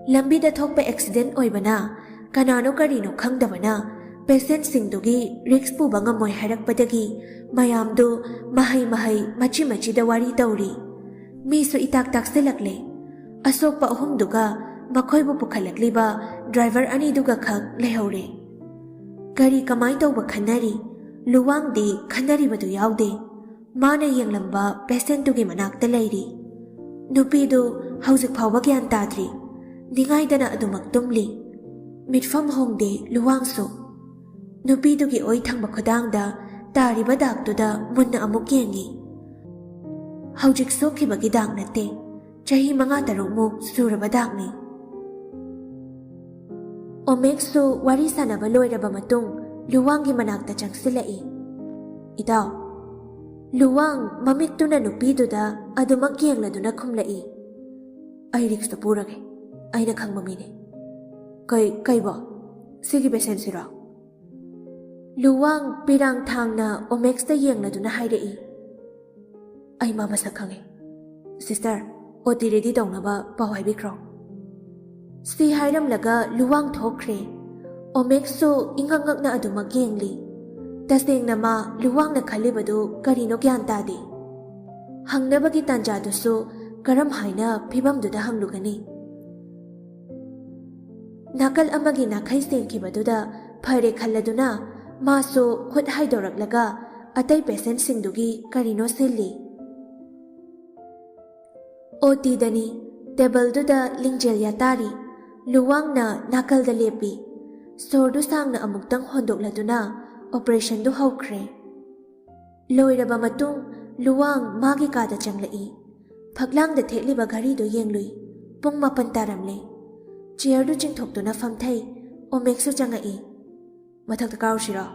ꯂꯝꯕꯤꯗ ꯊꯣꯛꯄ ꯑꯦꯛꯁꯤꯗꯦꯟ ꯑꯣꯏꯕꯅ ꯀꯅꯥꯅꯣ ꯀꯔꯤꯅꯣ ꯈꯪꯗꯕꯅ ꯄꯦꯁꯦꯟꯁꯤꯡꯗꯨꯒꯤ ꯔꯤꯛꯁ ꯄꯨꯕ ꯉꯝꯃꯣꯏ ꯍꯥꯏꯔꯛꯄꯗꯒꯤ ꯃꯌꯥꯝꯗꯨ ꯃꯍꯩ ꯃꯍꯩ ꯃꯆꯤ ꯃꯆꯤꯗ ꯋꯥꯔꯤ ꯇꯧꯔꯤ꯫ ꯃꯤꯁꯨ ꯏꯇꯥꯛ ꯇꯥꯛꯁꯤꯜꯂꯛꯂꯦ꯫ ꯑꯁꯣꯛꯄ ꯑꯍꯨꯝꯗꯨꯒ ꯃꯈꯣꯏꯕꯨ ꯄꯨꯈꯠꯂꯛꯂꯤꯕ ꯗ꯭ꯔꯥꯏꯚꯔ ꯑꯅꯤꯗꯨꯒ ꯈꯛ ꯂꯩꯍꯧꯔꯦ꯫ ꯀꯔꯤ ꯀꯃꯥꯏ ꯇꯧꯕ ꯈꯟꯅꯔꯤ? ꯂꯨꯋꯥꯡꯗꯤ ꯈꯟꯅꯔꯤꯕꯗꯨ ꯌꯥꯎꯗꯦ꯫ ꯃꯥꯅ ꯌꯦꯡꯂꯝꯕ ꯄꯦꯁꯦꯟꯇꯨꯒꯤ ꯃꯅꯥꯛꯇ ꯂꯩꯔꯤ꯫ ꯅꯨꯄꯤꯗꯨ ꯍꯧꯖꯤꯛ ꯐꯥꯎꯕ ꯒ꯭ꯌꯥꯟ ꯇꯥꯗ꯭ꯔꯤ꯫ ꯅꯤꯡꯉꯥꯏꯗꯅ ꯑꯗꯨꯃꯛ ꯇꯨꯝꯂꯤ꯫ ꯃꯤꯠꯐꯝ ꯍꯣꯡꯗꯦ ꯂꯨꯋꯥꯡꯁꯨ꯫ ꯅꯨꯄꯤꯗꯨꯒꯤ ꯑꯣꯏ ꯊꯪꯕ ꯈꯨꯗꯥꯡꯗ ꯇꯥꯔꯤꯕ ꯗꯥꯛꯇꯨꯗ ꯃꯨꯟꯅ ꯑꯃꯨꯛ ꯌꯦꯡꯉꯤ꯫ ꯍꯧꯖꯤꯛ ꯁꯣꯛꯈꯤꯕꯒꯤ ꯗꯥꯛ ꯅꯠꯇꯦ, ꯆꯍꯤ ꯃꯉꯥ ꯇꯔꯨꯛꯃꯨꯛ ꯁꯨꯔꯕ ꯗꯥꯛꯅꯤ꯫ ꯑꯣꯃꯦꯛꯁꯨ ꯋꯥꯔꯤ ꯁꯥꯟꯅꯕ ꯂꯣꯏꯔꯕ ꯃꯇꯨꯡ ꯂꯨꯋꯥꯡꯒꯤ ꯃꯅꯥꯛꯇ ꯆꯪꯁꯤꯜꯂꯛꯏ꯫ "ꯏꯇꯥꯎ"꯫ ꯂꯨꯋꯥꯡ ꯃꯃꯤꯠꯇꯨꯅ ꯅꯨꯄꯤꯗꯨꯗ ꯑꯗꯨꯃꯛ ꯌꯦꯡꯂꯗꯨꯅ ꯈꯨꯝꯂꯛꯏ꯫ "ꯑꯩ ꯔꯤꯛꯁꯇꯨ ꯄꯨꯔꯒꯦ꯫ ꯑꯩꯅ ꯈꯪꯕ ꯃꯤꯅꯤ"꯫ "ꯀꯩ, ꯀꯩꯕꯣ? ꯁꯤꯒꯤ ꯄꯦꯁꯦꯟꯁꯤꯔꯣ?" ꯂꯨꯋꯥꯡ ꯄꯤꯔꯥꯡ ꯊꯥꯡꯅ ꯑꯣꯃꯦꯛꯁꯇ ꯌꯦꯡꯂꯗꯨꯅ ꯍꯥꯏꯔꯛꯏ꯫ "ꯑꯩ ꯃꯥ ꯃꯁꯛ ꯈꯪꯉꯦ꯫ ꯁꯤꯁꯇꯔ, ꯑꯣ ꯇꯤ ꯔꯦꯗꯤ ꯇꯧꯅꯕ ꯄꯥꯎ ꯍꯥꯏꯕꯤꯈ꯭ꯔꯣ"꯫ ꯁꯤ ꯍꯥꯏꯔꯝꯂꯒ ꯂꯨꯋꯥꯡ ꯊꯣꯛꯈ꯭ꯔꯦ꯫ ꯑꯣꯃꯦꯛꯁꯨ ꯏꯉꯛ ꯉꯛꯅ ꯑꯗꯨꯃꯛ ꯌꯦꯡꯂꯤ꯫ ꯇꯁꯦꯡꯅ ꯃꯥ ꯂꯨꯋꯥꯡꯅ ꯈꯜꯂꯤꯕꯗꯨ ꯀꯔꯤꯅꯣ ꯒ꯭ꯌꯥꯟ ꯇꯥꯗꯦ꯫ ꯍꯪꯅꯕꯒꯤ ꯇꯥꯟꯖꯥꯗꯨꯁꯨ ꯀꯔꯝ ꯍꯥꯏꯅ ꯐꯤꯚꯝꯗꯨꯗ ꯍꯪꯂꯨꯒꯅꯤ? ꯅꯥꯀꯜ ꯑꯃꯒꯤ ꯅꯥꯈꯩ ꯁꯦꯡꯈꯤꯕꯗꯨꯗ ꯐꯔꯦ ꯈꯜꯂꯗꯨꯅ ꯃꯥꯁꯨ ꯈꯨꯠ ꯍꯥꯏꯗꯣꯔꯛꯂꯒ ꯑꯇꯩ ꯄꯦꯁꯦꯟꯠꯁꯤꯡꯗꯨꯒꯤ ꯀꯔꯤꯅꯣ ꯁꯤꯜꯂꯤ꯫ ꯑꯣ ꯇꯤꯗꯅꯤ꯫ ꯇꯦꯕꯜꯗꯨꯗ ꯂꯤꯡꯖꯦꯜ ꯌꯥꯇꯥꯔꯤ꯫ ꯂꯨꯋꯥꯡꯅ ꯅꯥꯀꯜꯗ ꯂꯦꯞꯄꯤ꯫ ꯁꯣꯔꯗꯨ ꯁꯥꯡꯅ ꯑꯃꯨꯛꯇꯪ ꯍꯣꯟꯗꯣꯛꯂꯗꯨꯅ ꯑꯣꯄꯔꯦꯁꯟꯗꯨ ꯍꯧꯈ꯭ꯔꯦ꯫ ꯂꯣꯏꯔꯕ ꯃꯇꯨꯡ ꯂꯨꯋꯥꯡ ꯃꯥꯒꯤ ꯀꯥꯗ ꯆꯪꯂꯛꯏ꯫ ꯐꯛꯂꯥꯡꯗ ꯊꯦꯠꯂꯤꯕ ꯘꯔꯤꯗꯨ ꯌꯦꯡꯂꯨꯏ꯫ ꯄꯨꯡ ꯃꯥꯄꯟ ꯇꯥꯔꯝꯂꯦ꯫ ꯆꯤꯌꯔꯗꯨ ꯆꯤꯡꯊꯣꯛꯇꯨꯅ ꯐꯝꯊꯩ꯫ ꯑꯣꯃꯦꯛꯁꯨ ꯆꯪꯉꯛꯏ꯫ "ꯃꯊꯛꯇ ꯀꯥꯔꯨꯁꯤꯔꯣ?"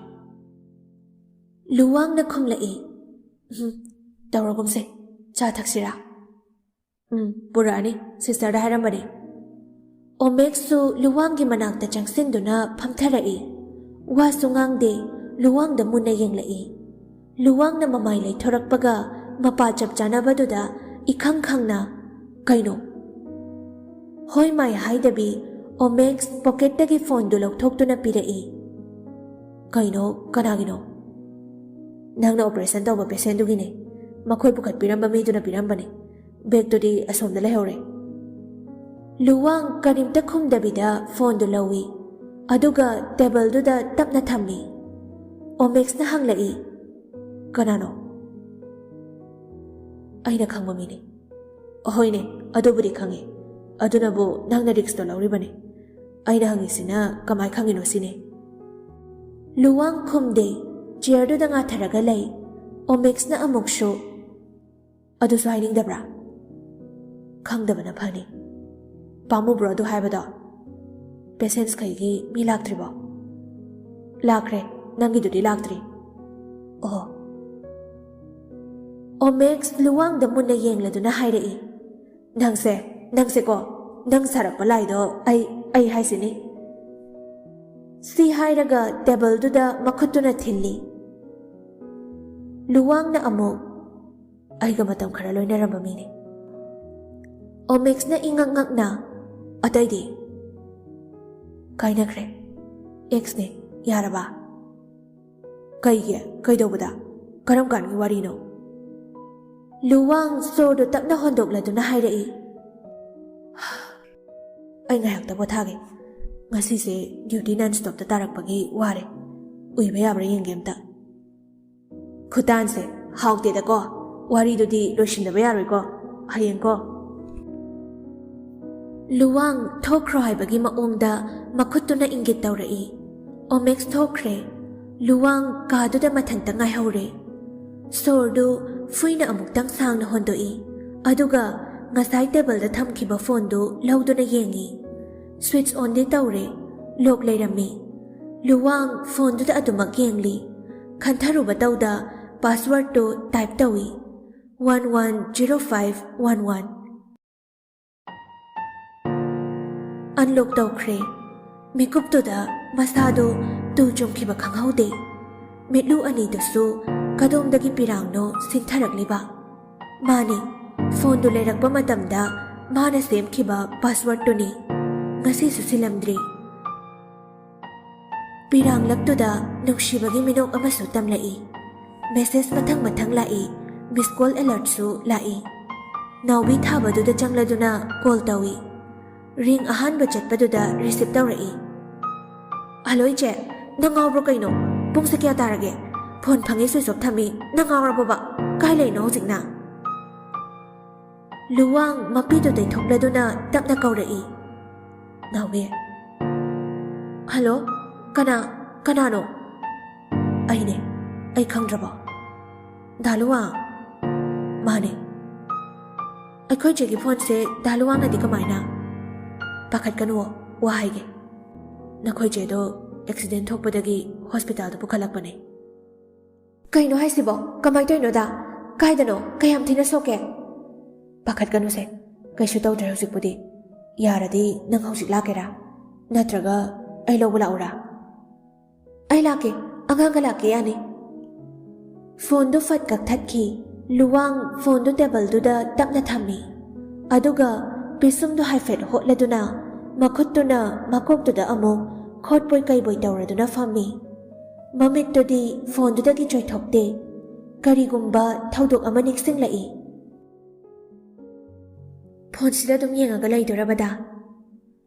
ꯂꯨꯋꯥꯡꯅ ꯈꯨꯝꯂꯛꯏ꯫ "ꯎꯝ, ꯇꯧꯔꯒꯨꯝꯁꯦ꯫ ꯆꯥ ꯊꯛꯁꯤꯔꯥ?" "ꯎꯝ, ꯄꯨꯔꯛꯑꯅꯤ꯫ ꯁꯤꯁꯇꯔꯗ ꯍꯥꯏꯔꯝꯕꯅꯤ꯫" ꯑꯣꯃꯦꯛꯁꯨ ꯂꯨꯋꯥꯡꯒꯤ ꯃꯅꯥꯛꯇ ꯆꯪꯁꯤꯟꯗꯨꯅ ꯐꯝꯊꯔꯛꯏ꯫ ꯋꯥꯁꯨ ꯉꯥꯡꯗꯦ꯫ ꯂꯨꯋꯥꯡꯗ ꯃꯨꯟꯅ ꯌꯦꯡꯂꯛꯏ꯫ ꯂꯨꯋꯥꯡꯅ ꯃꯃꯥꯏ ꯂꯩꯊꯣꯔꯛꯄꯒ ꯃꯄꯥ ꯆꯞ ꯆꯥꯅꯕꯗꯨꯗ ꯏꯈꯪ ꯈꯪꯅ, "ꯀꯩꯅꯣ?" ꯍꯣꯏ ꯃꯥꯏ ꯍꯥꯏꯗꯕꯤ ꯑꯣꯃꯦꯛꯁ ꯄꯣꯀꯦꯠꯇꯒꯤ ꯐꯣꯟꯗꯨ ꯂꯧꯊꯣꯛꯇꯨꯅ ꯄꯤꯔꯛꯏ꯫ "ꯀꯩꯅꯣ? ꯀꯅꯥꯒꯤꯅꯣ?" "ꯅꯪꯅ ꯑꯣꯄꯔꯦꯁꯟ ꯇꯧꯕ ꯄꯦꯁꯦꯟꯗꯨꯒꯤꯅꯦ꯫ ꯃꯈꯣꯏ ꯄꯨꯈꯠꯄꯤꯔꯝꯕ ꯃꯤꯗꯨꯅ ꯄꯤꯔꯝꯕꯅꯦ꯫ ꯕꯦꯒꯇꯨꯗꯤ ꯑꯁꯣꯝꯗ ꯂꯩꯍꯧꯔꯦ꯫" ꯂꯨꯋꯥꯡ ꯀꯔꯤꯝꯇ ꯈꯨꯝꯗꯕꯤꯗ ꯐꯣꯟꯗꯨ ꯂꯧꯏ꯫ ꯑꯗꯨꯒ ꯇꯦꯕꯜꯗꯨꯗ ꯇꯞꯅ ꯊꯝꯃꯤ꯫ ꯑꯣꯃꯦꯛꯁꯅ ꯍꯪꯂꯛꯏ, "ꯀꯅꯥꯅꯣ?" "ꯑꯩꯅ ꯈꯪꯕ ꯃꯤꯅꯤ꯫" "ꯍꯣꯏꯅꯦ, ꯑꯗꯨꯕꯨꯗꯤ ꯈꯪꯉꯤ꯫ ꯑꯗꯨꯅꯕꯨ ꯅꯪꯅ ꯔꯤꯛꯁꯇꯣ ꯂꯧꯔꯤꯕꯅꯤ꯫ ꯑꯩꯅ ꯍꯪꯉꯤꯁꯤꯅ ꯀꯃꯥꯏ ꯈꯪꯉꯤꯅꯣ ꯁꯤꯅꯤ꯫" ꯂꯨꯋꯥꯡ ꯈꯨꯝꯗꯦ꯫ ꯆꯤꯌꯔꯗꯨꯗ ꯉꯥꯊꯔꯒ ꯂꯩ꯫ ꯑꯣꯃꯦꯛꯁꯅ ꯑꯃꯨꯛꯁꯨ, "ꯑꯗꯨꯁꯨ ꯍꯥꯏꯅꯤꯡꯗꯕ꯭ꯔꯥ?" "ꯈꯪꯗꯕꯅ ꯐꯅꯤ꯫" "ꯄꯥꯝꯃꯨꯕ꯭ꯔꯣ ꯑꯗꯨ ꯍꯥꯏꯕꯗꯣ? ꯄꯦꯁꯦꯟꯠꯁꯈꯩꯒꯤ ꯃꯤ ꯂꯥꯛꯇ꯭ꯔꯤꯕꯣ?" "ꯂꯥꯛꯈ꯭ꯔꯦ꯫ ꯅꯪꯒꯤꯗꯨꯗꯤ ꯂꯥꯛꯇ꯭ꯔꯤ꯫" "ꯑꯣ꯫" ꯑꯣꯃꯦꯛꯁ ꯂꯨꯋꯥꯡꯗ ꯃꯨꯟꯅ ꯌꯦꯡꯂꯗꯨꯅ ꯍꯥꯏꯔꯛꯏ, "ꯅꯪꯁꯦ, ꯅꯪꯁꯦꯀꯣ, ꯅꯪ ꯁꯥꯔꯛꯄ ꯂꯥꯏꯗꯣ ꯑꯩ, ꯑꯩ ꯍꯥꯏꯁꯤꯅꯤ꯫" ꯁꯤ ꯍꯥꯏꯔꯒ ꯇꯦꯕꯜꯗꯨꯗ ꯃꯈꯨꯠꯇꯨꯅ ꯊꯤꯜꯂꯤ꯫ ꯂꯨꯋꯥꯡꯅ ꯑꯃꯨꯛ, "ꯑꯩꯒ ꯃꯇꯝ ꯈꯔ ꯂꯣꯏꯅꯔꯝꯕ ꯃꯤꯅꯤ꯫" ꯑꯣꯃꯦꯛꯁꯅ ꯏꯉꯛ ꯉꯛꯅ, "ꯑꯇꯩꯗꯤ?" "ꯀꯥꯏꯅꯈ꯭ꯔꯦ꯫" ꯑꯦꯛꯁꯅꯦ꯫ ꯌꯥꯔꯕ? ꯀꯩꯒꯤ? ꯀꯩꯗꯧꯕꯗ? ꯀꯔꯝ ꯀꯥꯟꯒꯤ ꯋꯥꯔꯤꯅꯣ? ꯂꯨꯋꯥꯡ ꯁꯣꯔꯗꯨ ꯇꯞꯅ ꯍꯣꯟꯗꯣꯛꯂꯗꯨꯅ ꯍꯥꯏꯔꯛꯏ꯫ ꯑꯩ ꯉꯥꯏꯍꯥꯛꯇ ꯄꯣꯊꯥꯒꯦ꯫ ꯉꯁꯤꯁꯦ ꯗ꯭ꯌꯨꯇꯤ ꯅꯟ ꯁ꯭ꯇꯣꯞꯇ ꯇꯥꯔꯛꯄꯒꯤ ꯋꯥꯔꯦ꯫ ꯎꯏꯕ ꯌꯥꯕ꯭ꯔꯥ ꯌꯦꯡꯒꯦ ꯑꯝꯇ꯫ ꯈꯨꯇꯥꯟꯁꯦ ꯍꯥꯎꯇꯦꯗꯀꯣ꯫ ꯋꯥꯔꯤꯗꯨꯗꯤ ꯂꯣꯏꯁꯤꯟꯗꯕ ꯌꯥꯔꯣꯏꯀꯣ꯫ ꯍꯌꯦꯡꯀꯣ꯫ ꯂꯨꯋꯥꯡ ꯊꯣꯛꯈ꯭ꯔꯣ ꯍꯥꯏꯕꯒꯤ ꯃꯑꯣꯡꯗ ꯃꯈꯨꯠꯇꯨꯅ ꯏꯪꯒꯤꯠ ꯇꯧꯔꯛꯏ꯫ ꯑꯣꯃꯦꯛꯁ ꯊꯣꯛꯈ꯭ꯔꯦ꯫ ꯂꯨꯋꯥꯡ ꯀꯥꯗꯨꯗ ꯃꯊꯟꯇ ꯉꯥꯏꯍꯧꯔꯦ꯫ ꯁꯣꯔꯗꯨ ꯐꯨꯏꯅ ꯑꯃꯨꯛꯇꯪ ꯁꯥꯡꯅ ꯍꯣꯟꯗꯣꯛꯏ, ꯑꯗꯨꯒ ꯉꯁꯥꯏ ꯇꯦꯕꯜꯗ ꯊꯝꯈꯤꯕ ꯐꯣꯟꯗꯨ ꯂꯧꯗꯨꯅ ꯌꯦꯡꯏ꯫ ꯁ꯭ꯋꯤꯆ ꯑꯣꯟꯗꯤ ꯇꯧꯔꯦ, ꯂꯣꯛ ꯂꯩꯔꯝꯃꯤ꯫ ꯂꯨꯋꯥꯡ ꯐꯣꯟꯗꯨꯗ ꯑꯗꯨꯃꯛ ꯌꯦꯡꯂꯤ꯫ ꯈꯟꯊꯔꯨꯕ ꯇꯧꯗ ꯄꯥꯁꯋꯥꯔꯗꯇꯨ ꯇꯥꯏꯞ ꯇꯧꯏ, "one one zero five one one". Unlock ꯇꯧꯈ꯭ꯔꯦ꯫ ꯃꯤꯀꯨꯞꯇꯨꯗ ꯃꯁꯥꯗꯨ ꯇꯨ ꯆꯨꯝꯈꯤꯕ ꯈꯪꯍꯧꯗꯦ꯫ ꯃꯤꯠꯂꯨ ꯑꯅꯤꯗꯨꯁꯨ ꯀꯗꯣꯝꯗꯒꯤ ꯄꯤꯔꯥꯡꯅꯣ ꯁꯤꯟꯊꯔꯛꯂꯤꯕ꯫ ꯃꯥꯅꯤ, ꯐꯣꯟꯗꯨ ꯂꯩꯔꯛꯄ ꯃꯇꯝꯗ ꯃꯥꯅ ꯁꯦꯝꯈꯤꯕ ꯄꯥꯁꯋꯥꯔꯗꯇꯨꯅꯤ꯫ ꯉꯁꯤꯁꯨ ꯁꯤꯜꯂꯝꯗ꯭ꯔꯤ꯫ ꯄꯤꯔꯥꯡꯂꯛꯇꯨꯗ ꯅꯨꯡꯁꯤꯕꯒꯤ ꯃꯤꯅꯣꯛ ꯑꯃꯁꯨ ꯇꯝꯂꯛꯏ꯫ ꯃꯦꯁꯦꯖ ꯃꯊꯪ ꯃꯊꯪ ꯂꯥꯛꯏ, ꯃꯤꯁ ꯀꯣꯜ ꯑꯦꯂꯔꯠꯁꯨ ꯂꯥꯛꯏ꯫ ꯅꯥꯎꯕꯤ ꯊꯥꯕꯗꯨꯗ ꯆꯪꯂꯗꯨꯅ ꯀꯣꯜ ꯇꯧꯏ꯫ ꯔꯤꯡ ꯑꯍꯥꯟꯕ ꯆꯠꯄꯗꯨꯗ ꯔꯤꯁꯤꯞ ꯇꯧꯔꯛꯏ꯫ "ꯍꯜꯂꯣ ꯏꯆꯦ, ꯅꯪ ꯉꯥꯎꯕ꯭ꯔꯣ ꯀꯩꯅꯣ? ꯄꯨꯡꯁꯦ ꯀꯌꯥ ꯇꯥꯔꯒꯦ? ꯐꯣꯟ ꯐꯪꯉꯤ ꯁ꯭ꯋꯤꯆ ꯑꯣꯐ ꯊꯝꯃꯤ, ꯅꯪ ꯉꯥꯎꯔꯕꯣꯕ? ꯀꯥꯏ ꯂꯩꯅꯣ ꯍꯧꯖꯤꯛꯅ?" ꯂꯨꯋꯥꯡ ꯃꯄꯤꯗꯨ ꯇꯩꯊꯣꯛꯂꯗꯨꯅ ꯇꯞꯅ ꯀꯧꯔꯛꯏ꯫ ꯅꯥꯎꯕꯤ꯫ "ꯍꯜꯂꯣ, ꯀꯅꯥ, ꯀꯅꯥꯅꯣ?" "ꯑꯩꯅꯦ, ꯑꯩ ꯈꯪꯗ꯭ꯔꯕꯣ?" "ꯗꯥ ꯂꯨꯋꯥꯡ?" "ꯃꯥꯅꯦ꯫" "ꯑꯩꯈꯣꯏ ꯆꯦꯒꯤ ꯐꯣꯟꯁꯦ ꯗꯥ ꯂꯨꯋꯥꯡꯅꯗꯤ ꯀꯃꯥꯏꯅ?" "ꯄꯥꯈꯠꯀꯅꯨꯋꯣ, ꯋꯥ ꯍꯥꯏꯒꯦ꯫ ꯅꯈꯣꯏ ꯆꯦꯗꯣ ꯑꯦꯛꯁꯤꯗꯦꯟ ꯊꯣꯛꯄꯗꯒꯤ ꯍꯣꯁꯄꯤꯇꯥꯜꯗ ꯄꯨꯈꯠꯂꯛꯄꯅꯦ꯫" "ꯀꯩꯅꯣ ꯍꯥꯏꯁꯤꯕꯣ? ꯀꯃꯥꯏꯅ ꯇꯧꯔꯤꯅꯣꯗ? ꯀꯥꯏꯗꯅꯣ? ꯀꯌꯥꯝ ꯊꯤꯅ ꯁꯣꯛꯀꯦ?" "ꯄꯥꯈꯠꯀꯅꯨꯁꯦ, ꯀꯩꯁꯨ ꯇꯧꯗ꯭ꯔꯦ ꯍꯧꯖꯤꯛꯄꯨꯗꯤ꯫ ꯌꯥꯔꯗꯤ ꯅꯪ ꯍꯧꯖꯤꯛ ꯂꯥꯛꯀꯦꯔꯥ? ꯅꯠꯇ꯭ꯔꯒ ꯑꯩ ꯂꯧꯕ ꯂꯥꯛꯎꯔꯥ?" "ꯑꯩ ꯂꯥꯛꯀꯦ, ꯑꯉꯥꯡꯒ ꯂꯥꯛꯀꯦ, ꯌꯥꯅꯤ꯫" ꯐꯣꯟꯗꯨ ꯐꯠ ꯀꯛꯊꯠꯈꯤ꯫ ꯂꯨꯋꯥꯡ ꯐꯣꯟꯗꯨ ꯇꯦꯕꯜꯗꯨꯗ ꯇꯞꯅ ꯊꯝꯃꯤ꯫ ꯑꯗꯨꯒ ꯄꯤꯁꯨꯝꯗꯨ ꯍꯥꯏꯐꯦꯠ ꯍꯣꯠꯂꯗꯨꯅ ꯃꯈꯨꯠꯇꯨꯅ ꯃꯀꯣꯛꯇꯨꯗ ꯑꯃꯨꯛ ꯈꯣꯠꯄꯣꯏ ꯀꯩꯕꯣꯏ ꯇꯧꯔꯗꯨꯅ ꯐꯝꯃꯤ꯫ ꯃꯃꯤꯠꯇꯨꯗꯤ ꯐꯣꯟꯗꯨꯗꯒꯤ ꯆꯣꯏꯊꯣꯛꯇꯦ꯫ ꯀꯔꯤꯒꯨꯝꯕ ꯊꯧꯗꯣꯛ ꯑꯃ ꯅꯤꯡꯁꯤꯡꯂꯛꯏ꯫ "ꯐꯣꯟꯁꯤꯗ ꯑꯗꯨꯝ ꯌꯦꯡꯉꯒ ꯂꯩꯗꯣꯔꯕꯗ?"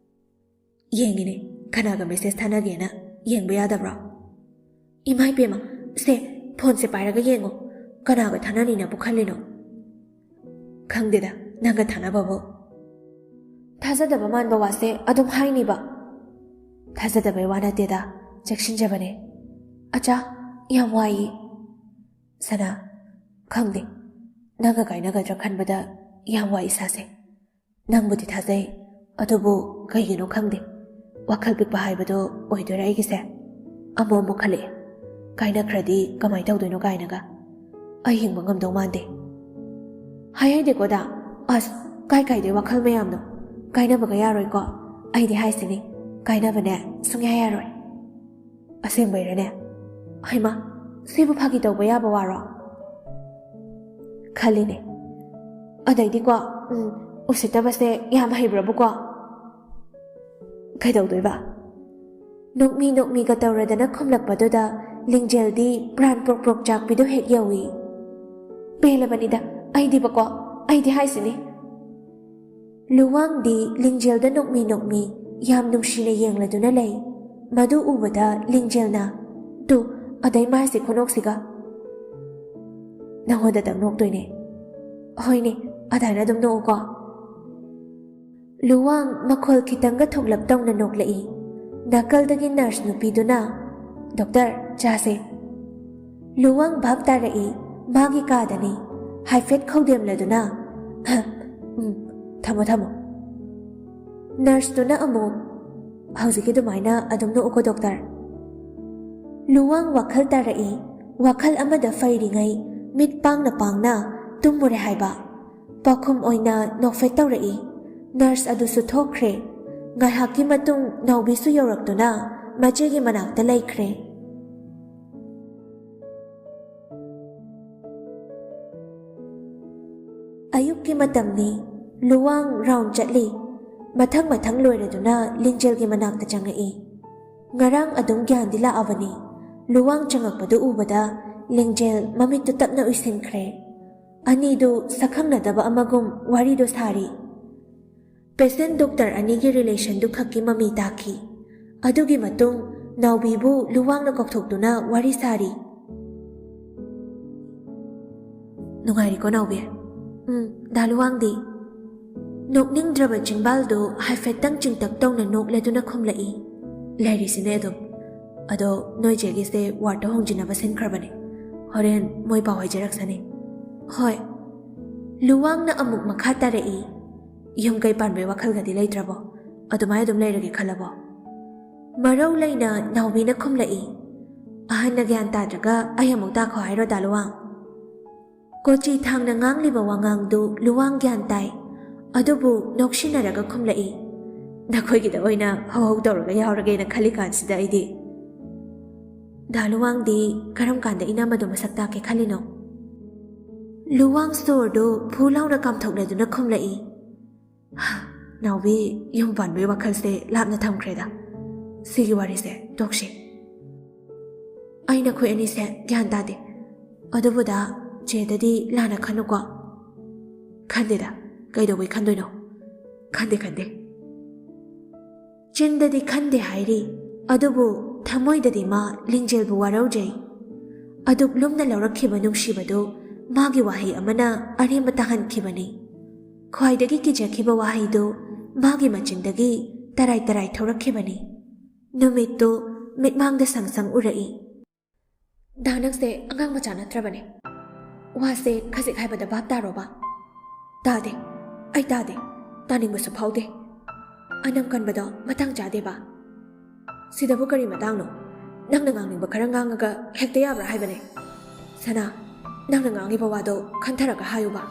"ꯌꯦꯡꯉꯤꯅꯦ, ꯀꯅꯥꯒ ꯃꯦꯁꯦꯖ ꯊꯥꯅꯒꯦꯅ꯫ ꯌꯦꯡꯕ ꯌꯥꯗꯕ꯭ꯔꯣ?" "ꯏꯃꯥ ꯏꯕꯦꯝꯃ, ꯁꯦ, ꯐꯣꯟꯁꯦ ꯄꯥꯏꯔꯒ ꯌꯦꯡꯉꯣ꯫ ꯀꯅꯥꯒ ꯊꯥꯅꯔꯤꯅꯕꯨ ꯈꯜꯂꯤꯅꯣ?" "ꯈꯪꯗꯦꯗ, ꯅꯪꯒ ꯊꯥꯅꯕꯕꯨ꯫" ꯊꯥꯖꯗꯕ ꯃꯥꯟꯕ ꯋꯥꯁꯦ ꯑꯗꯨꯝ ꯍꯥꯏꯅꯤꯕ꯫ "ꯊꯥꯖꯗꯕꯩ ꯋꯥ ꯅꯠꯇꯦꯗ, ꯆꯦꯛꯁꯤꯟꯖꯕꯅꯦ꯫" "ꯑꯆꯥ, ꯌꯥꯝ ꯋꯥꯏꯌꯦ꯫" "ꯁꯅꯥ, ꯈꯪꯗꯦ, ꯅꯪꯒ ꯀꯥꯏꯅꯒꯗ꯭ꯔꯥ ꯈꯟꯕꯗ ꯌꯥꯝ ꯋꯥꯏ ꯏꯁꯥꯁꯦ꯫ ꯅꯪꯕꯨꯗꯤ ꯊꯥꯖꯩ, ꯑꯗꯨꯕꯨ ꯀꯩꯒꯤꯅꯣ ꯈꯪꯗꯦ, ꯋꯥꯈꯜ ꯄꯤꯛꯄ ꯍꯥꯏꯕꯗꯣ ꯑꯣꯏꯗꯣꯏꯔꯥ ꯑꯩꯒꯤꯁꯦ? ꯑꯃꯨꯛ ꯑꯃꯨꯛ ꯈꯜꯂꯛꯑꯦ, ꯀꯥꯏꯅꯈ꯭ꯔꯗꯤ ꯀꯃꯥꯏꯅ ꯇꯧꯗꯣꯏꯅꯣ ꯀꯥꯏꯅꯒ꯫ ꯑꯩ ꯍꯤꯡꯕ ꯉꯝꯗꯧ ꯃꯥꯟꯗꯦ꯫" "ꯍꯥꯏꯍꯩꯗꯦꯀꯣ ꯗꯥ꯫ ꯑꯁ, ꯀꯥꯏ ꯀꯥꯏꯗꯩ ꯋꯥꯈꯜ ꯃꯌꯥꯝꯅꯣ? ꯀꯥꯏꯅꯕꯒ ꯌꯥꯔꯣꯏꯀꯣ꯫ ꯑꯩꯗꯤ ꯍꯥꯏꯁꯤꯅꯤ, ꯀꯥꯏꯅꯕꯅꯦ ꯁꯨꯡꯌꯥ ꯌꯥꯔꯣꯏ꯫" "ꯑꯁꯦꯡꯕꯩꯔꯅꯦ? ꯍꯩꯃꯥ, ꯁꯤꯕꯨ ꯐꯥꯒꯤ ꯇꯧꯕ ꯌꯥꯕ ꯋꯥꯔꯣ?" ꯈꯜꯂꯤꯅꯦ꯫ "ꯑꯗꯩꯗꯤꯀꯣ, ꯎꯝ, ꯎꯁꯤꯠꯇꯕꯁꯦ ꯌꯥꯝ ꯍꯩꯕ꯭ꯔꯕꯨꯀꯣ?" "ꯀꯩꯗꯧꯗꯣꯏꯕ?" ꯅꯣꯛꯃꯤ ꯅꯣꯛꯃꯤꯒ ꯇꯧꯔꯗꯅ ꯈꯨꯝꯂꯛꯄꯗꯨꯗ ꯂꯤꯡꯖꯦꯜꯗꯤ ꯄ꯭ꯔꯥꯟ ꯄ꯭ꯔꯣꯛ ꯄ꯭ꯔꯣꯛ ꯆꯥꯛꯄꯤꯗꯣ ꯍꯦꯛ ꯌꯧꯏ꯫ "ꯄꯦꯜꯂꯕꯅꯤꯗ ꯑꯩꯗꯤꯕꯀꯣ, ꯑꯩꯗꯤ ꯍꯥꯏꯁꯤꯅꯤ꯫" ꯂꯨꯋꯥꯡꯗꯤ ꯂꯤꯡꯖꯦꯜꯗ ꯅꯣꯛꯃꯤ ꯅꯣꯛꯃꯤ ꯌꯥꯝ ꯅꯨꯡꯁꯤꯅ ꯌꯦꯡꯂꯗꯨꯅ ꯂꯩ꯫ ꯃꯗꯨ ꯎꯕꯗ ꯂꯤꯡꯖꯦꯜꯅ, "ꯇꯨ, ꯑꯗꯩ ꯃꯥꯏꯁꯦ ꯈꯨꯅꯣꯛꯁꯤꯒ꯫" "ꯅꯪꯉꯣꯟꯗꯇꯪ ꯅꯣꯛꯇꯣꯏꯅꯦ꯫" "ꯍꯣꯏꯅꯦ, ꯑꯗꯥꯏꯅ ꯑꯗꯨꯝ ꯅꯣꯛꯎꯀꯣ꯫" ꯂꯨꯋꯥꯡ ꯃꯈꯣꯜ ꯈꯤꯇꯪꯒ ꯊꯣꯛꯂꯞ ꯇꯧꯅ ꯅꯣꯛꯂꯛꯏ꯫ ꯅꯥꯀꯜꯗꯒꯤ ꯅꯔꯁ ꯅꯨꯄꯤꯗꯨꯅ, "ꯗꯣꯛꯇꯔ, ꯆꯥꯁꯦ꯫" ꯂꯨꯋꯥꯡ ꯚꯥꯞ ꯇꯥꯔꯛꯏ, ꯃꯥꯒꯤ ꯀꯥꯗꯅꯤ꯫ ꯍꯥꯏꯐꯦꯠ ꯈꯧꯗꯦꯝꯂꯗꯨꯅ, "ꯎꯝ, ꯊꯝꯃꯣ, ꯊꯝꯃꯣ꯫" ꯅꯔꯁꯇꯨꯅ ꯑꯃꯨꯛ, "ꯍꯧꯖꯤꯛꯀꯤ ꯑꯗꯨꯃꯥꯏꯅ ꯑꯗꯨꯝ ꯅꯣꯛꯎꯀꯣ ꯗꯣꯛꯇꯔ꯫" ꯂꯨꯋꯥꯡ ꯋꯥꯈꯜ ꯇꯥꯔꯛꯏ꯫ ꯋꯥꯈꯜ ꯑꯃꯗ ꯐꯩꯔꯤꯉꯩ ꯃꯤꯠ ꯄꯥꯡꯅ ꯄꯥꯡꯅ ꯇꯨꯝꯃꯨꯔꯦ ꯍꯥꯏꯕ꯫ ꯄꯥꯎꯈꯨꯝ ꯑꯣꯏꯅ ꯅꯣꯛꯐꯦꯠ ꯇꯧꯔꯛꯏ꯫ ꯅꯔꯁ ꯑꯗꯨꯁꯨ ꯊꯣꯛꯈ꯭ꯔꯦ꯫ ꯉꯥꯏꯍꯥꯛꯀꯤ ꯃꯇꯨꯡ ꯅꯥꯎꯕꯤꯁꯨ ꯌꯧꯔꯛꯇꯨꯅ ꯃꯆꯦꯒꯤ ꯃꯅꯥꯛꯇ ꯂꯩꯈ꯭ꯔꯦ꯫ ꯑꯌꯨꯛꯀꯤ ꯃꯇꯝꯅꯤ꯫ ꯂꯨꯋꯥꯡ ꯔꯥꯎꯟ ꯆꯠꯂꯤ꯫ ꯃꯊꯪ ꯃꯊꯪ ꯂꯣꯏꯔꯗꯨꯅ ꯂꯤꯡꯖꯦꯜꯒꯤ ꯃꯅꯥꯛꯇ ꯆꯪꯉꯛꯏ꯫ ꯉꯔꯥꯡ ꯑꯗꯨꯝ ꯒ꯭ꯌꯥꯟꯗꯤ ꯂꯥꯛꯑꯕꯅꯤ꯫ ꯂꯨꯋꯥꯡ ꯆꯪꯉꯛꯄꯗꯨ ꯎꯕꯗ ꯂꯤꯡꯖꯦꯜ ꯃꯃꯤꯠꯇꯨ ꯇꯞꯅ ꯎꯏꯁꯤꯟꯈ꯭ꯔꯦ꯫ ꯑꯅꯤꯗꯨ ꯁꯛꯈꯪꯅꯗꯕ ꯑꯃꯒꯨꯝ ꯋꯥꯔꯤꯗꯨ ꯁꯥꯔꯤ꯫ ꯄꯦꯁꯦꯟ ꯗꯣꯛꯇꯔ ꯑꯅꯤꯒꯤ ꯔꯤꯂꯦꯁꯟꯗꯨ ꯈꯛꯀꯤ ꯃꯃꯤ ꯇꯥꯈꯤ꯫ ꯑꯗꯨꯒꯤ ꯃꯇꯨꯡ ꯅꯥꯎꯕꯤꯕꯨ ꯂꯨꯋꯥꯡꯅ ꯀꯧꯊꯣꯛꯇꯨꯅ ꯋꯥꯔꯤ ꯁꯥꯔꯤ꯫ "ꯅꯨꯡꯉꯥꯏꯔꯤꯀꯣ ꯅꯥꯎꯕꯤ?" "ꯎꯝ, ꯗꯥ ꯂꯨꯋꯥꯡꯗꯤ?" ꯅꯣꯛꯅꯤꯡꯗ꯭ꯔꯕ ꯆꯤꯡꯕꯥꯜꯗꯨ ꯍꯥꯏꯐꯦꯠꯇꯪ ꯆꯤꯡꯇꯛ ꯇꯧꯅ ꯅꯣꯛꯂꯗꯨꯅ ꯈꯨꯝꯂꯛꯏ꯫ "ꯂꯩꯔꯤꯁꯤꯅꯦ ꯑꯗꯨꯝ꯫ ꯑꯗꯣ ꯅꯣꯏ ꯆꯦꯒꯤꯁꯦ ꯋꯥꯔꯗꯇ ꯍꯣꯡꯖꯤꯟꯅꯕ ꯁꯤꯟꯈ꯭ꯔꯕꯅꯦ꯫ ꯍꯣꯔꯦꯟ ꯃꯣꯏ ꯄꯥꯎ ꯍꯥꯏꯖꯔꯛꯁꯅꯤ꯫" "ꯍꯣꯏ꯫" ꯂꯨꯋꯥꯡꯅ ꯑꯃꯨꯛ ꯃꯈꯥ ꯇꯥꯔꯛꯏ꯫ "ꯌꯨꯝ ꯀꯩ ꯄꯥꯟꯕꯩ ꯋꯥꯈꯜꯒꯗꯤ ꯂꯩꯇ꯭ꯔꯕꯣ? ꯑꯗꯨꯃꯥꯏ ꯑꯗꯨꯝ ꯂꯩꯔꯒꯦ ꯈꯜꯂꯕꯣ?" ꯃꯔꯧ ꯂꯩꯅ ꯅꯥꯎꯕꯤꯅ ꯈꯨꯝꯂꯛꯏ꯫ "ꯑꯍꯟꯅ ꯒ꯭ꯌꯥꯟ ꯇꯥꯗ꯭ꯔꯒ ꯑꯩ ꯑꯃꯨꯛ ꯇꯥꯈꯣ ꯍꯥꯏꯔꯣ, ꯗꯥ ꯂꯨꯋꯥꯡ?" ꯀꯣꯆꯤ ꯊꯥꯡꯅ ꯉꯥꯡꯂꯤꯕ ꯋꯥꯉꯥꯡꯗꯨ ꯂꯨꯋꯥꯡ ꯒ꯭ꯌꯥꯟ ꯇꯥꯏ꯫ ꯑꯗꯨꯕꯨ ꯅꯣꯛꯁꯤꯟꯅꯔꯒ ꯈꯨꯝꯂꯛꯏ꯫ "ꯅꯈꯣꯏꯒꯤꯗ ꯑꯣꯏꯅ ꯍꯧꯍꯧ ꯇꯧꯔꯒ ꯌꯥꯎꯔꯒꯦꯅ ꯈꯜꯂꯤ ꯀꯥꯟꯁꯤꯗ ꯑꯩꯗꯤ꯫" "ꯗꯥ ꯂꯨꯋꯥꯡꯗꯤ ꯀꯔꯝ ꯀꯥꯟꯗ ꯏꯅꯝꯃꯗꯣ ꯃꯁꯛ ꯇꯥꯛꯀꯦ ꯈꯜꯂꯤꯅꯣ?" ꯂꯨꯋꯥꯡ ꯁꯣꯔꯗꯨ ꯐꯨ ꯂꯥꯎꯅ ꯀꯥꯝꯊꯣꯛꯂꯗꯨꯅ ꯈꯨꯝꯂꯛꯏ꯫ "ꯅꯥꯎꯕꯤ, ꯌꯨꯝ ꯄꯥꯟꯕꯒꯤ ꯋꯥꯈꯜꯁꯦ ꯂꯥꯞꯅ ꯊꯝꯈ꯭ꯔꯦꯗ꯫ ꯁꯤꯒꯤ ꯋꯥꯔꯤꯁꯦ ꯇꯣꯛꯁꯤ꯫ ꯑꯩ ꯅꯈꯣꯏ ꯑꯅꯤꯁꯦ ꯒ꯭ꯌꯥꯟ ꯇꯥꯗꯦ꯫ ꯑꯗꯨꯕꯨ ꯗꯥ, ꯆꯦꯗꯗꯤ ꯂꯥꯟꯅ ꯈꯟꯅꯨꯀꯣ꯫" "ꯈꯟꯗꯦꯗ, ꯀꯩꯗꯧꯕꯩ ꯈꯟꯗꯣꯏꯅꯣ? ꯈꯟꯗꯦ, ꯈꯟꯗꯦ꯫" ꯆꯤꯟꯗꯗꯤ ꯈꯟꯗꯦ ꯍꯥꯏꯔꯤ, ꯑꯗꯨꯕꯨ ꯊꯃꯣꯏꯗꯗꯤ ꯃꯥ ꯂꯤꯡꯖꯦꯜꯕꯨ ꯋꯥꯔꯧꯖꯩ꯫ ꯑꯗꯨꯛ ꯂꯨꯝꯅ ꯂꯧꯔꯛꯈꯤꯕ ꯅꯨꯡꯁꯤꯕꯗꯨ ꯃꯥꯒꯤ ꯋꯥꯍꯩ ꯑꯃꯅ ꯑꯔꯦꯝꯕ ꯇꯥꯍꯟꯈꯤꯕꯅꯤ꯫ ꯈ꯭ꯋꯥꯏꯗꯒꯤ ꯀꯤꯖꯈꯤꯕ ꯋꯥꯍꯩꯗꯨ ꯃꯥꯒꯤ ꯃꯆꯤꯟꯗꯒꯤ ꯇꯔꯥꯏ ꯇꯔꯥꯏ ꯊꯣꯔꯛꯈꯤꯕꯅꯤ꯫ ꯅꯨꯃꯤꯠꯇꯨ ꯃꯤꯠꯃꯥꯡꯗ ꯁꯪ ꯁꯪ ꯎꯔꯛꯏ꯫ "ꯗꯥ, ꯅꯪꯁꯦ ꯑꯉꯥꯡ ꯃꯆꯥ ꯅꯠꯇ꯭ꯔꯕꯅꯦ꯫ ꯋꯥꯁꯦ ꯈꯖꯤꯛ ꯍꯥꯏꯕꯗ ꯚꯥꯞ ꯇꯥꯔꯣꯕ꯫" "ꯇꯥꯗꯦ, ꯑꯩ ꯇꯥꯗꯦ, ꯇꯥꯅꯤꯡꯕꯁꯨ ꯐꯥꯎꯗꯦ꯫ ꯑꯅꯝ ꯀꯟꯕꯗꯣ ꯃꯇꯥꯡ ꯆꯥꯗꯦꯕ꯫" "ꯁꯤꯗꯕꯨ ꯀꯔꯤ ꯃꯇꯥꯡꯅꯣ? ꯅꯪꯅ ꯉꯥꯡꯅꯤꯡꯕ ꯈꯔ ꯉꯥꯡꯉꯒ ꯍꯦꯛꯇ ꯌꯥꯕ꯭ꯔꯥ ꯍꯥꯏꯕꯅꯦ? ꯁꯅꯥ, ꯅꯪꯅ ꯉꯥꯡꯉꯤꯕ ꯋꯥꯗꯣ ꯈꯟꯊꯔꯒ ꯍꯥꯏꯌꯨꯕ꯫"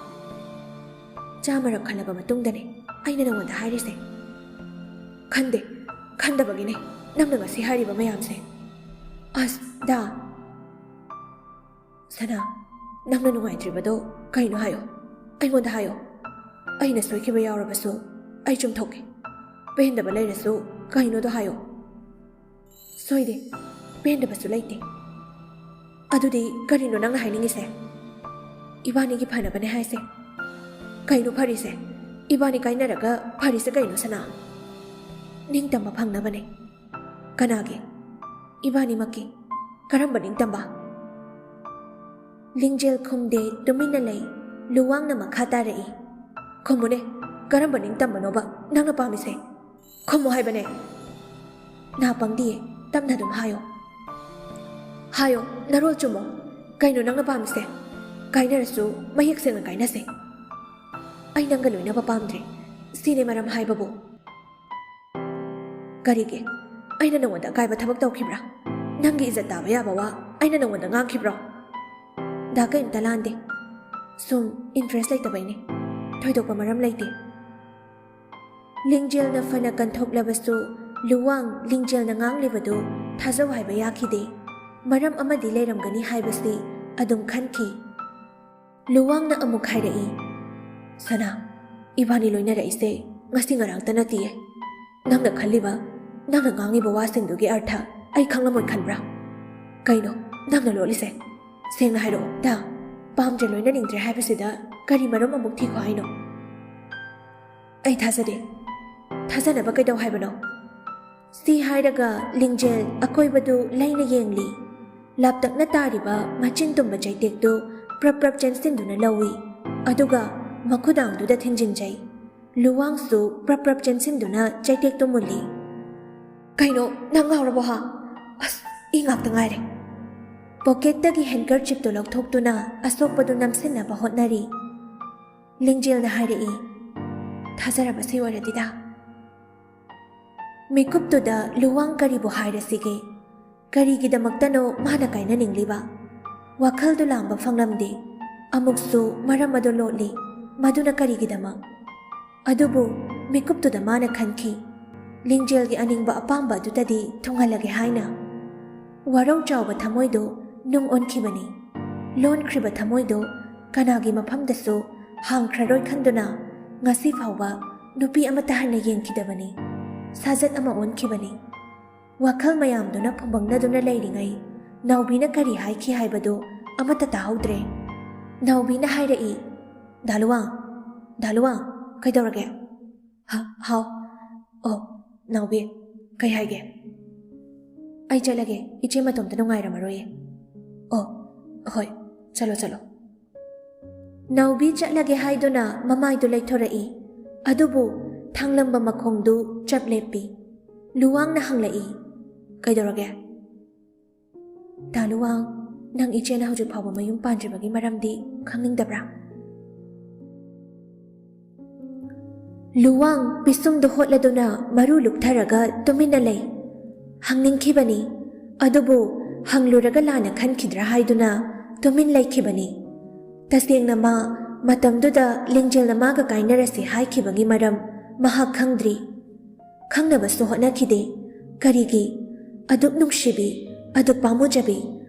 ꯆꯥꯃꯔꯛ ꯈꯜꯂꯕ ꯃꯇꯨꯡꯗꯅꯦ ꯑꯩꯅ ꯅꯉꯣꯟꯗ ꯍꯥꯏꯔꯤꯁꯦ꯫ "ꯈꯟꯗꯦ, ꯈꯟꯗꯕꯒꯤꯅꯦ ꯅꯪꯅ ꯉꯁꯤ ꯍꯥꯏꯔꯤꯕ ꯃꯌꯥꯝꯁꯦ꯫" "ꯑꯁ, ꯗꯥ꯫" "ꯁꯅꯥ, ꯅꯪꯅ ꯅꯨꯡꯉꯥꯏꯇ꯭ꯔꯤꯕꯗꯣ ꯀꯩꯅꯣ ꯍꯥꯏꯌꯣ, ꯑꯩꯉꯣꯟꯗ ꯍꯥꯏꯌꯣ꯫ ꯑꯩꯅ ꯁꯣꯏꯈꯤꯕ ꯌꯥꯎꯔꯕꯁꯨ ꯑꯩ ꯆꯨꯝꯊꯣꯛꯀꯦ꯫ ꯄꯦꯟꯗꯕ ꯂꯩꯔꯁꯨ ꯀꯩꯅꯣꯗꯣ ꯍꯥꯏꯌꯣ꯫" ꯁꯣꯏꯗꯦ, ꯄꯦꯟꯗꯕꯁꯨ ꯂꯩꯇꯦ꯫ ꯑꯗꯨꯗꯤ ꯀꯔꯤꯅꯣ ꯅꯪꯅ ꯍꯥꯏꯅꯤꯡꯉꯤꯁꯦ? ꯏꯕꯥꯅꯤꯒꯤ ꯐꯅꯕꯅꯦ ꯍꯥꯏꯁꯦ? ꯀꯩꯅꯣ ꯐꯔꯤꯁꯦ? ꯏꯕꯥꯅꯤ ꯀꯥꯏꯅꯔꯒ ꯐꯔꯤꯁꯦ ꯀꯩꯅꯣ, ꯁꯅꯥ? ꯅꯤꯡꯇꯝꯕ ꯐꯪꯅꯕꯅꯦ꯫ ꯀꯅꯥꯒꯤ? ꯏꯕꯥꯅꯤꯃꯛꯀꯤ꯫ ꯀꯔꯝꯕ ꯅꯤꯡꯇꯝꯕ? ꯂꯤꯡꯖꯦꯜ ꯈꯨꯝꯗꯦ, ꯇꯨꯃꯤꯟꯅ ꯂꯩ꯫ ꯂꯨꯋꯥꯡꯅ ꯃꯈꯥ ꯇꯥꯔꯛꯏ, "ꯈꯨꯝꯃꯨꯅꯦ, ꯀꯔꯝꯕ ꯅꯤꯡꯇꯝꯕꯅꯣꯕ ꯅꯪꯅ ꯄꯥꯝꯃꯤꯁꯦ? ꯈꯨꯝꯃꯨ ꯍꯥꯏꯕꯅꯦ!" "ꯅꯥ ꯄꯪꯗꯤꯌꯦ, ꯇꯞꯅ ꯑꯗꯨꯝ ꯍꯥꯏꯌꯣ꯫ ꯍꯥꯏꯌꯣ, ꯅꯔꯣꯜ ꯆꯨꯝꯃꯣ꯫ ꯀꯩꯅꯣ ꯅꯪꯅ ꯄꯥꯝꯃꯤꯁꯦ? ꯀꯥꯏꯅꯔꯁꯨ ꯃꯌꯦꯛ ꯁꯦꯡꯅ ꯀꯥꯏꯅꯁꯦ꯫ ꯑꯩ ꯅꯪꯒ ꯂꯣꯏꯅꯕ ꯄꯥꯝꯗ꯭ꯔꯦ꯫ ꯁꯤꯅꯦ ꯃꯔꯝ ꯍꯥꯏꯕꯕꯨ꯫" "ꯀꯔꯤꯒꯤ? ꯑꯩꯅ ꯅꯉꯣꯟꯗ ꯑꯀꯥꯏꯕ ꯊꯕꯛ ꯇꯧꯈꯤꯕ꯭ꯔꯥ? ꯅꯪꯒꯤ ꯏꯖꯠ ꯇꯥꯕ ꯌꯥꯕ ꯋꯥ ꯑꯩꯅ ꯅꯉꯣꯟꯗ ꯉꯥꯡꯈꯤꯕ꯭ꯔꯣ?" "ꯗꯥ, ꯀꯩꯝꯇ ꯂꯥꯟꯗꯦ꯫ ꯁꯨꯝ ꯏꯟꯇꯔꯦꯁ ꯂꯩꯇꯕꯩꯅꯦ꯫ ꯊꯣꯏꯗꯣꯛꯄ ꯃꯔꯝ ꯂꯩꯇꯦ꯫" ꯂꯤꯡꯖꯦꯜꯅ ꯐꯅ ꯀꯟꯊꯣꯛꯂꯕꯁꯨ, ꯂꯨꯋꯥꯡ ꯂꯤꯡꯖꯦꯜꯅ ꯉꯥꯡꯂꯤꯕꯗꯨ ꯊꯥꯖꯧ ꯍꯥꯏꯕ ꯌꯥꯈꯤꯗꯦ꯫ ꯃꯔꯝ ꯑꯃꯗꯤ ꯂꯩꯔꯝꯒꯅꯤ ꯍꯥꯏꯕꯁꯤ ꯑꯗꯨꯝ ꯈꯟꯈꯤ꯫ ꯂꯨꯋꯥꯡꯅ ꯑꯃꯨꯛ ꯍꯥꯏꯔꯛꯏ, "ꯁꯅꯥ, ꯏꯕꯥꯅꯤ ꯂꯣꯏꯅꯔꯛꯏꯁꯦ ꯉꯁꯤ ꯉꯔꯥꯡꯇ ꯅꯠꯇꯤꯌꯦ꯫ ꯅꯪꯅ ꯈꯜꯂꯤꯕ, ꯅꯪꯅ ꯉꯥꯡꯉꯤꯕ ꯋꯥꯁꯤꯡꯗꯨꯒꯤ ꯑꯔꯊ ꯑꯩ ꯈꯪꯂꯝꯃꯣꯏ ꯈꯟꯕ꯭ꯔꯥ? ꯀꯩꯅꯣ ꯅꯪꯅ ꯂꯣꯠꯂꯤꯁꯦ? ꯁꯦꯡꯅ ꯍꯥꯏꯔꯛꯑꯣ ꯗꯥ꯫ ꯄꯥꯝꯗ꯭ꯔꯦ, ꯂꯣꯏꯅꯅꯤꯡꯗ꯭ꯔꯦ ꯍꯥꯏꯕꯁꯤꯗ ꯀꯔꯤ ꯃꯔꯝ ꯑꯃꯨꯛ ꯊꯤꯈꯣ ꯍꯥꯏꯅꯣ?" "ꯑꯩ ꯊꯥꯖꯗꯦ꯫ ꯊꯥꯖꯅꯕ ꯀꯩꯗꯧ ꯍꯥꯏꯕꯅꯣ?" ꯁꯤ ꯍꯥꯏꯔꯒ ꯂꯤꯡꯖꯦꯜ ꯑꯀꯣꯏꯕꯗꯨ ꯂꯩꯅ ꯌꯦꯡꯂꯤ꯫ ꯂꯥꯞꯇꯛꯅ ꯇꯥꯔꯤꯕ ꯃꯆꯤꯟ ꯇꯨꯝꯕ ꯆꯩꯇꯦꯛꯇꯨ ꯄ꯭ꯔꯞ ꯄ꯭ꯔꯞ ꯆꯦꯟꯁꯤꯟꯗꯨꯅ ꯂꯧꯏ, ꯑꯗꯨꯒ ꯃꯈꯨꯗꯥꯡꯗꯨꯗ ꯊꯤꯟꯖꯤꯟꯖꯩ꯫ ꯂꯨꯋꯥꯡꯁꯨ ꯄ꯭ꯔꯞ ꯄ꯭ꯔꯞ ꯆꯦꯟꯁꯤꯟꯗꯨꯅ ꯆꯩꯇꯦꯛꯇꯨ ꯃꯨꯜꯂꯤ꯫ "ꯀꯩꯅꯣ, ꯅꯪ ꯉꯥꯎꯔꯕꯣ ꯍꯥ? ꯑꯁ, ꯏ ꯉꯥꯛꯇ ꯉꯥꯏꯔꯦ꯫" ꯄꯣꯀꯦꯠꯇꯒꯤ ꯍꯦꯟꯀꯔꯆꯤꯞꯇꯨ ꯂꯧꯊꯣꯛꯇꯨꯅ ꯑꯁꯣꯛꯄꯗꯨ ꯅꯝꯁꯤꯟꯅꯕ ꯍꯣꯠꯅꯔꯤ꯫ ꯂꯤꯡꯖꯦꯜꯅ ꯍꯥꯏꯔꯛꯏ, "ꯊꯥꯖꯔꯕꯁꯤ ꯑꯣꯏꯔꯗꯤꯗ꯫" ꯃꯤꯀꯨꯞꯇꯨꯗ ꯂꯨꯋꯥꯡ ꯀꯔꯤꯕꯨ ꯍꯥꯏꯔꯁꯤꯒꯦ? ꯀꯔꯤꯒꯤꯗꯃꯛꯇꯅꯣ ꯃꯥꯅ ꯀꯥꯏꯅꯅꯤꯡꯂꯤꯕ? ꯋꯥꯈꯜꯗꯨ ꯂꯥꯡꯕ ꯐꯪꯂꯝꯗꯦ꯫ ꯑꯃꯨꯛꯁꯨ ꯃꯔꯝ ꯑꯗꯨ ꯂꯣꯠꯂꯤ꯫ ꯃꯗꯨꯅ ꯀꯔꯤꯒꯤꯗꯃꯛ? ꯑꯗꯨꯕꯨ ꯃꯤꯀꯨꯞꯇꯨꯗ ꯃꯥꯅ ꯈꯟꯈꯤ, "ꯂꯤꯡꯖꯦꯜꯒꯤ ꯑꯅꯤꯡꯕ ꯑꯄꯥꯝꯕ ꯑꯗꯨꯗꯗꯤ ꯊꯨꯡꯍꯜꯂꯒꯦ" ꯍꯥꯏꯅ꯫ ꯋꯥꯔꯧ ꯆꯥꯎꯕ ꯊꯃꯣꯏꯗꯨ ꯅꯨꯡ ꯑꯣꯟꯈꯤꯕꯅꯤ꯫ ꯂꯣꯟꯈ꯭ꯔꯤꯕ ꯊꯃꯣꯏꯗꯨ ꯀꯅꯥꯒꯤ ꯃꯐꯝꯗꯁꯨ ꯍꯥꯡꯈ꯭ꯔꯔꯣꯏ ꯈꯟꯗꯨꯅ ꯉꯁꯤ ꯐꯥꯎꯕ ꯅꯨꯄꯤ ꯑꯃꯠꯇ ꯍꯟꯅ ꯌꯦꯡꯈꯤꯗꯕꯅꯤ꯫ ꯁꯥꯖꯠ ꯑꯃ ꯑꯣꯟꯈꯤꯕꯅꯤ꯫ ꯋꯥꯈꯜ ꯃꯌꯥꯝꯗꯨꯅ ꯐꯨꯝꯕꯪꯅꯗꯨꯅ ꯂꯩꯔꯤꯉꯩ ꯅꯥꯎꯕꯤꯅ ꯀꯔꯤ ꯍꯥꯏꯈꯤ ꯍꯥꯏꯕꯗꯨ ꯑꯃꯠꯇ ꯇꯥꯍꯧꯗ꯭ꯔꯦ꯫ ꯅꯥꯎꯕꯤꯅ ꯍꯥꯏꯔꯛꯏ, "ꯗꯥ ꯂꯨꯋꯥꯡ, ꯗꯥ ꯂꯨꯋꯥꯡ, ꯀꯩꯗꯧꯔꯒꯦ?" "ꯍ-, ꯍꯥꯎ꯫ ꯑꯣ, ꯅꯥꯎꯕꯤ, ꯀꯩ ꯍꯥꯏꯒꯦ?" "ꯑꯩ ꯆꯠꯂꯒꯦ, ꯏꯆꯦ ꯃꯇꯣꯝꯇ ꯅꯨꯡꯉꯥꯏꯔꯝꯃꯔꯣꯏꯌꯦ꯫" "ꯑꯣ, ꯍꯣꯏ, ꯆꯠꯂꯣ, ꯆꯠꯂꯣ꯫" ꯅꯥꯎꯕꯤ ꯆꯠꯂꯒꯦ ꯍꯥꯏꯗꯨꯅ ꯃꯃꯥꯏꯗꯨ ꯂꯩꯊꯣꯔꯛꯏ꯫ ꯑꯗꯨꯕꯨ ꯊꯥꯡꯂꯝꯕ ꯃꯈꯣꯡꯗꯨ ꯆꯞ ꯂꯦꯞꯄꯤ꯫ ꯂꯨꯋꯥꯡꯅ ꯍꯪꯂꯛꯏ, "ꯀꯩꯗꯧꯔꯒꯦ?" "ꯗꯥ ꯂꯨꯋꯥꯡ, ꯅꯪ ꯏꯆꯦꯅ ꯍꯧꯖꯤꯛ ꯐꯥꯎꯕ ꯃꯌꯨꯝ ꯄꯥꯟꯗ꯭ꯔꯤꯕꯒꯤ ꯃꯔꯝꯗꯤ ꯈꯪꯅꯤꯡꯗꯕ꯭ꯔꯥ?" ꯂꯨꯋꯥꯡ ꯄꯤꯁꯨꯝꯗꯨ ꯍꯣꯠꯂꯗꯨꯅ ꯃꯔꯨ ꯂꯨꯛꯊꯔꯒ ꯇꯨꯃꯤꯟꯅ ꯂꯩ꯫ ꯍꯪꯅꯤꯡꯈꯤꯕꯅꯤ, ꯑꯗꯨꯕꯨ ꯍꯪꯂꯨꯔꯒ ꯂꯥꯟꯅ ꯈꯟꯈꯤꯗ꯭ꯔꯥ ꯍꯥꯏꯗꯨꯅ ꯇꯨꯃꯤꯟ ꯂꯩꯈꯤꯕꯅꯤ꯫ ꯇꯁꯦꯡꯅ ꯃꯥ ꯃꯇꯝꯗꯨꯗ ꯂꯤꯡꯖꯦꯜꯅ ꯃꯥꯒ ꯀꯥꯏꯅꯔꯁꯤ ꯍꯥꯏꯈꯤꯕꯒꯤ ꯃꯔꯝ ꯃꯍꯥꯛ ꯈꯪꯗ꯭ꯔꯤ꯫ ꯈꯪꯅꯕꯁꯨ ꯍꯣꯠꯅꯈꯤꯗꯦ꯫ ꯀꯔꯤꯒꯤ? ꯑꯗꯨꯛ ꯅꯨꯡꯁꯤꯕꯤ, ꯑꯗꯨꯛ ꯄꯥꯝꯃꯨꯖꯕꯤ,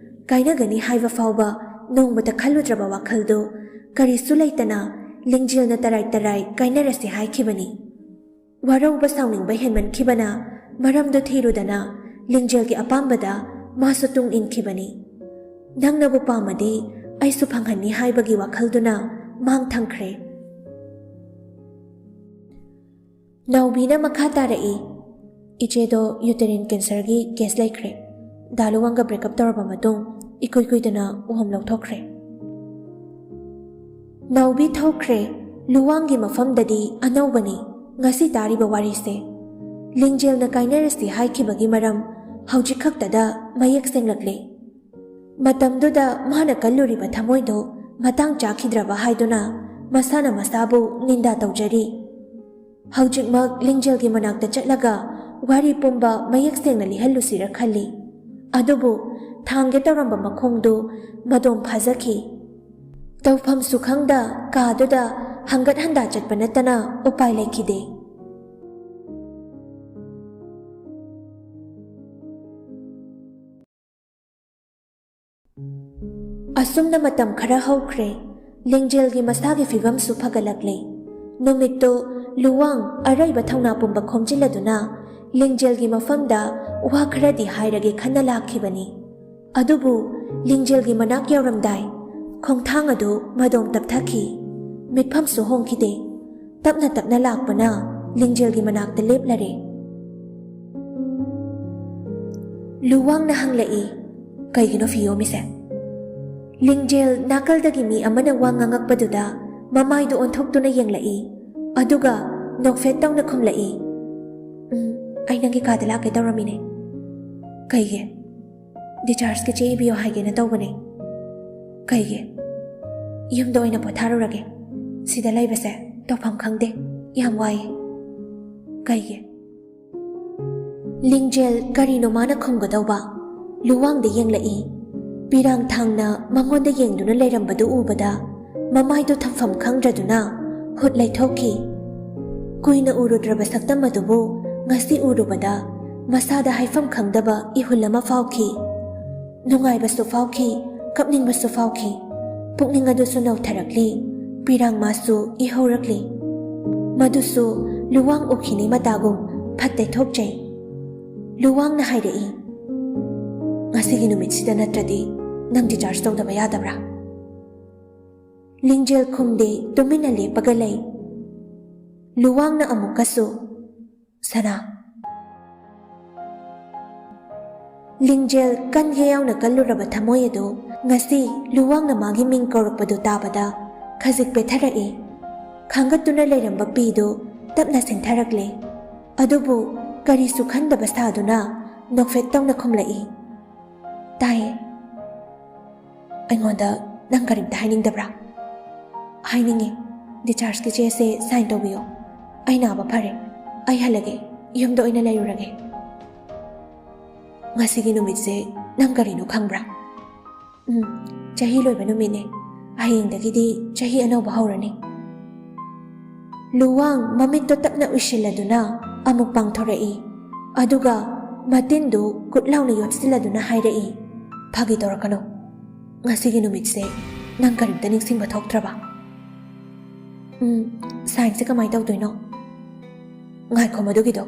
ꯀꯥꯏꯅꯒꯅꯤ ꯍꯥꯏꯕ ꯐꯥꯎꯕ ꯅꯣꯡꯃꯇ ꯈꯜꯂꯨꯗ꯭ꯔꯕ ꯋꯥꯈꯜꯗꯨ ꯀꯔꯤꯁꯨ ꯂꯩꯇꯅ ꯂꯤꯡꯖꯦꯜꯅ ꯇꯔꯥꯏ ꯇꯔꯥꯏ ꯀꯥꯏꯅꯔꯁꯤ ꯍꯥꯏꯈꯤꯕꯅꯤ꯫ ꯋꯥꯔꯧꯕ ꯁꯥꯎꯅꯤꯡꯕ ꯍꯦꯟꯃꯟꯈꯤꯕꯅ ꯃꯔꯝꯗꯨ ꯊꯤꯔꯨꯗꯅ ꯂꯤꯡꯖꯦꯜꯒꯤ ꯑꯄꯥꯝꯕꯗ ꯃꯥꯁꯨ ꯇꯨꯡ ꯏꯟꯈꯤꯕꯅꯤ꯫ ꯅꯪꯅꯕꯨ ꯄꯥꯝꯃꯗꯤ ꯑꯩꯁꯨ ꯐꯪꯍꯟꯅꯤ ꯍꯥꯏꯕꯒꯤ ꯋꯥꯈꯜꯗꯨꯅ ꯃꯥꯡ ꯊꯝꯈ꯭ꯔꯦ꯫ ꯅꯥꯎꯕꯤꯅ ꯃꯈꯥ ꯇꯥꯔꯛꯏ, "ꯏꯆꯦꯗꯣ uterine cancerꯒꯤ case ꯂꯩꯈ꯭ꯔꯦ꯫ ꯗꯥ ꯂꯨꯋꯥꯡꯒ break up ꯇꯧꯔꯕ ꯃꯇꯨꯡ ꯏꯀꯨꯏ ꯀꯨꯏꯗꯅ ꯎꯍꯨꯝ ꯂꯧꯊꯣꯛꯈ꯭ꯔꯦ꯫" ꯅꯥꯎꯕꯤ ꯊꯣꯛꯈ꯭ꯔꯦ꯫ ꯂꯨꯋꯥꯡꯒꯤ ꯃꯐꯝꯗꯗꯤ ꯑꯅꯧꯕꯅꯤ ꯉꯁꯤ ꯇꯥꯔꯤꯕ ꯋꯥꯔꯤꯁꯦ꯫ ꯂꯤꯡꯖꯦꯜꯅ ꯀꯥꯏꯅꯔꯁꯤ ꯍꯥꯏꯈꯤꯕꯒꯤ ꯃꯔꯝ ꯍꯧꯖꯤꯛ ꯈꯛꯇꯗ ꯃꯌꯦꯛ ꯁꯦꯡꯂꯛꯂꯦ꯫ ꯃꯇꯝꯗꯨꯗ ꯃꯥꯅ ꯀꯜꯂꯨꯔꯤꯕ ꯊꯃꯣꯏꯗꯨ ꯃꯇꯥꯡ ꯆꯥꯈꯤꯗ꯭ꯔꯕ ꯍꯥꯏꯗꯨꯅ ꯃꯁꯥꯅ ꯃꯁꯥꯕꯨ ꯅꯤꯟꯗꯥ ꯇꯧꯖꯔꯤ꯫ ꯍꯧꯖꯤꯛꯃꯛ ꯂꯤꯡꯖꯦꯜꯒꯤ ꯃꯅꯥꯛꯇ ꯆꯠꯂꯒ ꯋꯥꯔꯤ ꯄꯨꯝꯕ ꯃꯌꯦꯛ ꯁꯦꯡꯅ ꯂꯤꯍꯜꯂꯨꯁꯤꯔ ꯈꯜꯂꯤ꯫ ꯑꯗꯨꯕꯨ ꯊꯥꯡꯒꯦ ꯇꯧꯔꯝꯕ ꯃꯈꯣꯡꯗꯨ ꯃꯗꯣꯝ ꯐꯥꯖꯈꯤ꯫ ꯇꯧꯐꯝꯁꯨ ꯈꯪꯗ ꯀꯥꯗꯨꯗ ꯍꯪꯒꯠ ꯍꯟꯗꯥ ꯆꯠꯄ ꯅꯠꯇꯅ ꯎꯄꯥꯏ ꯂꯩꯈꯤꯗꯦ꯫ ꯑꯁꯨꯝꯅ ꯃꯇꯝ ꯈꯔ ꯍꯧꯈ꯭ꯔꯦ꯫ ꯂꯤꯡꯖꯦꯜꯒꯤ ꯃꯁꯥꯒꯤ ꯐꯤꯕꯝꯁꯨ ꯐꯒꯠꯂꯛꯂꯦ꯫ ꯅꯨꯃꯤꯠꯇꯨ ꯂꯨꯋꯥꯡ ꯑꯔꯩꯕ ꯊꯧꯅꯥ ꯄꯨꯝꯕ ꯈꯣꯝꯖꯤꯜꯂꯗꯨꯅ ꯂꯤꯡꯖꯦꯜꯒꯤ ꯃꯐꯝꯗ ꯋꯥ ꯈꯔꯗꯤ ꯍꯥꯏꯔꯒꯦ ꯈꯟꯅ ꯂꯥꯛꯈꯤꯕꯅꯤ꯫ ꯑꯗꯨꯕꯨ ꯂꯤꯡꯖꯦꯜꯒꯤ ꯃꯅꯥꯛ ꯌꯧꯔꯝꯗꯥꯏ, ꯈꯣꯡꯊꯥꯡ ꯑꯗꯨ ꯃꯗꯣꯝ ꯇꯞꯊꯈꯤ꯫ ꯃꯤꯠꯐꯝꯁꯨ ꯍꯣꯡꯈꯤꯗꯦ꯫ ꯇꯞꯅ ꯇꯞꯅ ꯂꯥꯛꯄꯅ ꯂꯤꯡꯖꯦꯜꯒꯤ ꯃꯅꯥꯛꯇ ꯂꯦꯞꯂꯔꯦ꯫ ꯂꯨꯋꯥꯡꯅ ꯍꯪꯂꯛꯏ, "ꯀꯩꯒꯤꯅꯣ ꯐꯤ ꯌꯣꯝꯃꯤꯁꯦ?" ꯂꯤꯡꯖꯦꯜ ꯅꯥꯀꯜꯗꯒꯤ ꯃꯤ ꯑꯃꯅ ꯋꯥ ꯉꯥꯡꯉꯛꯄꯗꯨꯗ ꯃꯃꯥꯏꯗꯨ ꯑꯣꯟꯊꯣꯛꯇꯨꯅ ꯌꯦꯡꯂꯛꯏ꯫ ꯑꯗꯨꯒ ꯅꯣꯛꯐꯦꯠ ꯇꯧꯅ ꯈꯨꯝꯂꯛꯏ, "ꯎꯝ, ꯑꯩ ꯅꯪꯒꯤ ꯀꯥꯗ ꯂꯥꯛꯀꯦ ꯇꯧꯔꯝꯃꯤꯅꯦ꯫" "ꯀꯩꯒꯤ?" "ꯗꯤꯆꯥꯔꯖꯀꯤ ꯆꯦ ꯏꯕꯤꯌꯣ ꯍꯥꯏꯒꯦꯅ ꯇꯧꯕꯅꯦ꯫" "ꯀꯩꯒꯤ?" "ꯌꯨꯝꯗ ꯑꯣꯏꯅ ꯄꯣꯊꯥꯔꯨꯔꯒꯦ꯫ ꯁꯤꯗ ꯂꯩꯕꯁꯦ ꯇꯧꯐꯝ ꯈꯪꯗꯦ꯫ ꯌꯥꯝ ꯋꯥꯏꯌꯦ꯫" "ꯀꯩꯒꯤ?" ꯂꯤꯡꯖꯦꯜ ꯀꯔꯤꯅꯣ ꯃꯥꯅ ꯈꯨꯝꯒꯗꯧꯕ? ꯂꯨꯋꯥꯡꯗ ꯌꯦꯡꯂꯛꯏ꯫ ꯄꯤꯔꯥꯡ ꯊꯥꯡꯅ ꯃꯉꯣꯟꯗ ꯌꯦꯡꯗꯨꯅ ꯂꯩꯔꯝꯕꯗꯨ ꯎꯕꯗ ꯃꯃꯥꯏꯗꯨ ꯊꯝꯐꯝ ꯈꯪꯗ꯭ꯔꯗꯨꯅ ꯍꯨꯠ ꯂꯩꯊꯣꯛꯈꯤ꯫ ꯀꯨꯏꯅ ꯎꯔꯨꯗ꯭ꯔꯕ ꯁꯛꯇꯝ ꯑꯗꯨꯕꯨ ꯉꯁꯤ ꯎꯔꯨꯕꯗ ꯃꯁꯥꯗ ꯍꯥꯏꯐꯝ ꯈꯪꯗꯕ ꯏꯍꯨꯜ ꯑꯃ ꯐꯥꯎꯈꯤ꯫ ꯅꯨꯡꯉꯥꯏꯕꯁꯨ ꯐꯥꯎꯈꯤ, ꯀꯞꯅꯤꯡꯕꯁꯨ ꯐꯥꯎꯈꯤ꯫ ꯄꯨꯛꯅꯤꯡ ꯑꯗꯨꯁꯨ ꯅꯧꯊꯔꯛꯂꯤ, ꯄꯤꯔꯥꯡ ꯃꯥꯁꯨ ꯏꯍꯧꯔꯛꯂꯤ꯫ ꯃꯗꯨꯁꯨ ꯂꯨꯋꯥꯡ ꯎꯈꯤꯅꯤ ꯃꯇꯥꯒꯨꯝ ꯐꯠ ꯇꯩꯊꯣꯛꯆꯩ꯫ ꯂꯨꯋꯥꯡꯅ ꯍꯥꯏꯔꯛꯏ, "ꯉꯁꯤꯒꯤ ꯅꯨꯃꯤꯠꯁꯤꯗ ꯅꯠꯇ꯭ꯔꯗꯤ ꯅꯪ ꯗꯤꯆꯥꯔꯖ ꯇꯧꯗꯕ ꯌꯥꯗꯕ꯭ꯔꯥ?" ꯂꯤꯡꯖꯦꯜ ꯈꯨꯝꯗꯦ, ꯇꯨꯃꯤꯟꯅ ꯂꯦꯞꯄꯒ ꯂꯩ꯫ ꯂꯨꯋꯥꯡꯅ ꯑꯃꯨꯛꯀꯁꯨ, "ꯁꯅꯥ꯫" ꯂꯤꯡꯖꯦꯜ ꯀꯟꯒꯦ ꯌꯥꯎꯅ ꯀꯜꯂꯨꯔꯕ ꯊꯃꯣꯏ ꯑꯗꯨ ꯉꯁꯤ ꯂꯨꯋꯥꯡꯅ ꯃꯥꯒꯤ ꯃꯤꯡ ꯀꯧꯔꯛꯄꯗꯨ ꯇꯥꯕꯗ ꯈꯖꯤꯛ ꯄꯦꯊꯔꯛꯏ꯫ ꯈꯥꯡꯒꯠꯇꯨꯅ ꯂꯩꯔꯝꯕ ꯄꯤꯗꯨ ꯇꯞꯅ ꯁꯤꯟꯊꯔꯛꯂꯦ꯫ ꯑꯗꯨꯕꯨ ꯀꯔꯤꯁꯨ ꯈꯟꯗꯕ ꯁꯥꯗꯨꯅ ꯅꯣꯛꯐꯦꯠ ꯇꯧꯅ ꯈꯨꯝꯂꯛꯏ, "ꯇꯥꯏꯌꯦ꯫" "ꯑꯩꯉꯣꯟꯗ ꯅꯪ ꯀꯔꯤꯝꯇ ꯍꯥꯏꯅꯤꯡꯗꯕ꯭ꯔꯥ?" "ꯍꯥꯏꯅꯤꯡꯉꯤ꯫ ꯗꯤꯆꯥꯔꯖꯀꯤ ꯆꯦꯁꯦ ꯁꯥꯏꯟ ꯇꯧꯕꯤꯌꯣ꯫ ꯑꯩ ꯅꯥꯕ ꯐꯔꯦ꯫ ꯑꯩ ꯍꯜꯂꯒꯦ꯫ ꯌꯨꯝꯗ ꯑꯣꯏꯅ ꯂꯩꯔꯨꯔꯒꯦ꯫" "ꯉꯁꯤꯒꯤ ꯅꯨꯃꯤꯠꯁꯦ ꯅꯪ ꯀꯔꯤꯅꯣ ꯈꯪꯕ꯭ꯔꯥ?" "ꯎꯝ, ꯆꯍꯤ ꯂꯣꯏꯕ ꯅꯨꯃꯤꯠꯅꯦ꯫ ꯍꯌꯦꯡꯗꯒꯤꯗꯤ ꯆꯍꯤ ꯑꯅꯧꯕ ꯍꯧꯔꯅꯤ꯫" ꯂꯨꯋꯥꯡ ꯃꯃꯤꯠꯇꯣ ꯇꯞꯅ ꯎꯏꯁꯤꯜꯂꯗꯨꯅ ꯑꯃꯨꯛ ꯄꯥꯡꯊꯣꯔꯛꯏ꯫ ꯑꯗꯨꯒ ꯃꯇꯤꯟꯗꯨ ꯀꯨꯠ ꯂꯥꯎꯅ ꯌꯣꯠꯁꯤꯜꯂꯗꯨꯅ ꯍꯥꯏꯔꯛꯏ, "ꯐꯥꯒꯤ ꯇꯧꯔꯛꯀꯅꯨ꯫ ꯉꯁꯤꯒꯤ ꯅꯨꯃꯤꯠꯁꯦ ꯅꯪ ꯀꯔꯤꯝꯇ ꯅꯤꯡꯁꯤꯡꯕ ꯊꯣꯛꯇ꯭ꯔꯕ?" "ꯎꯝ, ꯁꯥꯏꯟꯁꯦ ꯀꯃꯥꯏ ꯇꯧꯗꯣꯏꯅꯣ?" "ꯉꯥꯏꯈꯣ, ꯃꯗꯨꯒꯤꯗꯣ꯫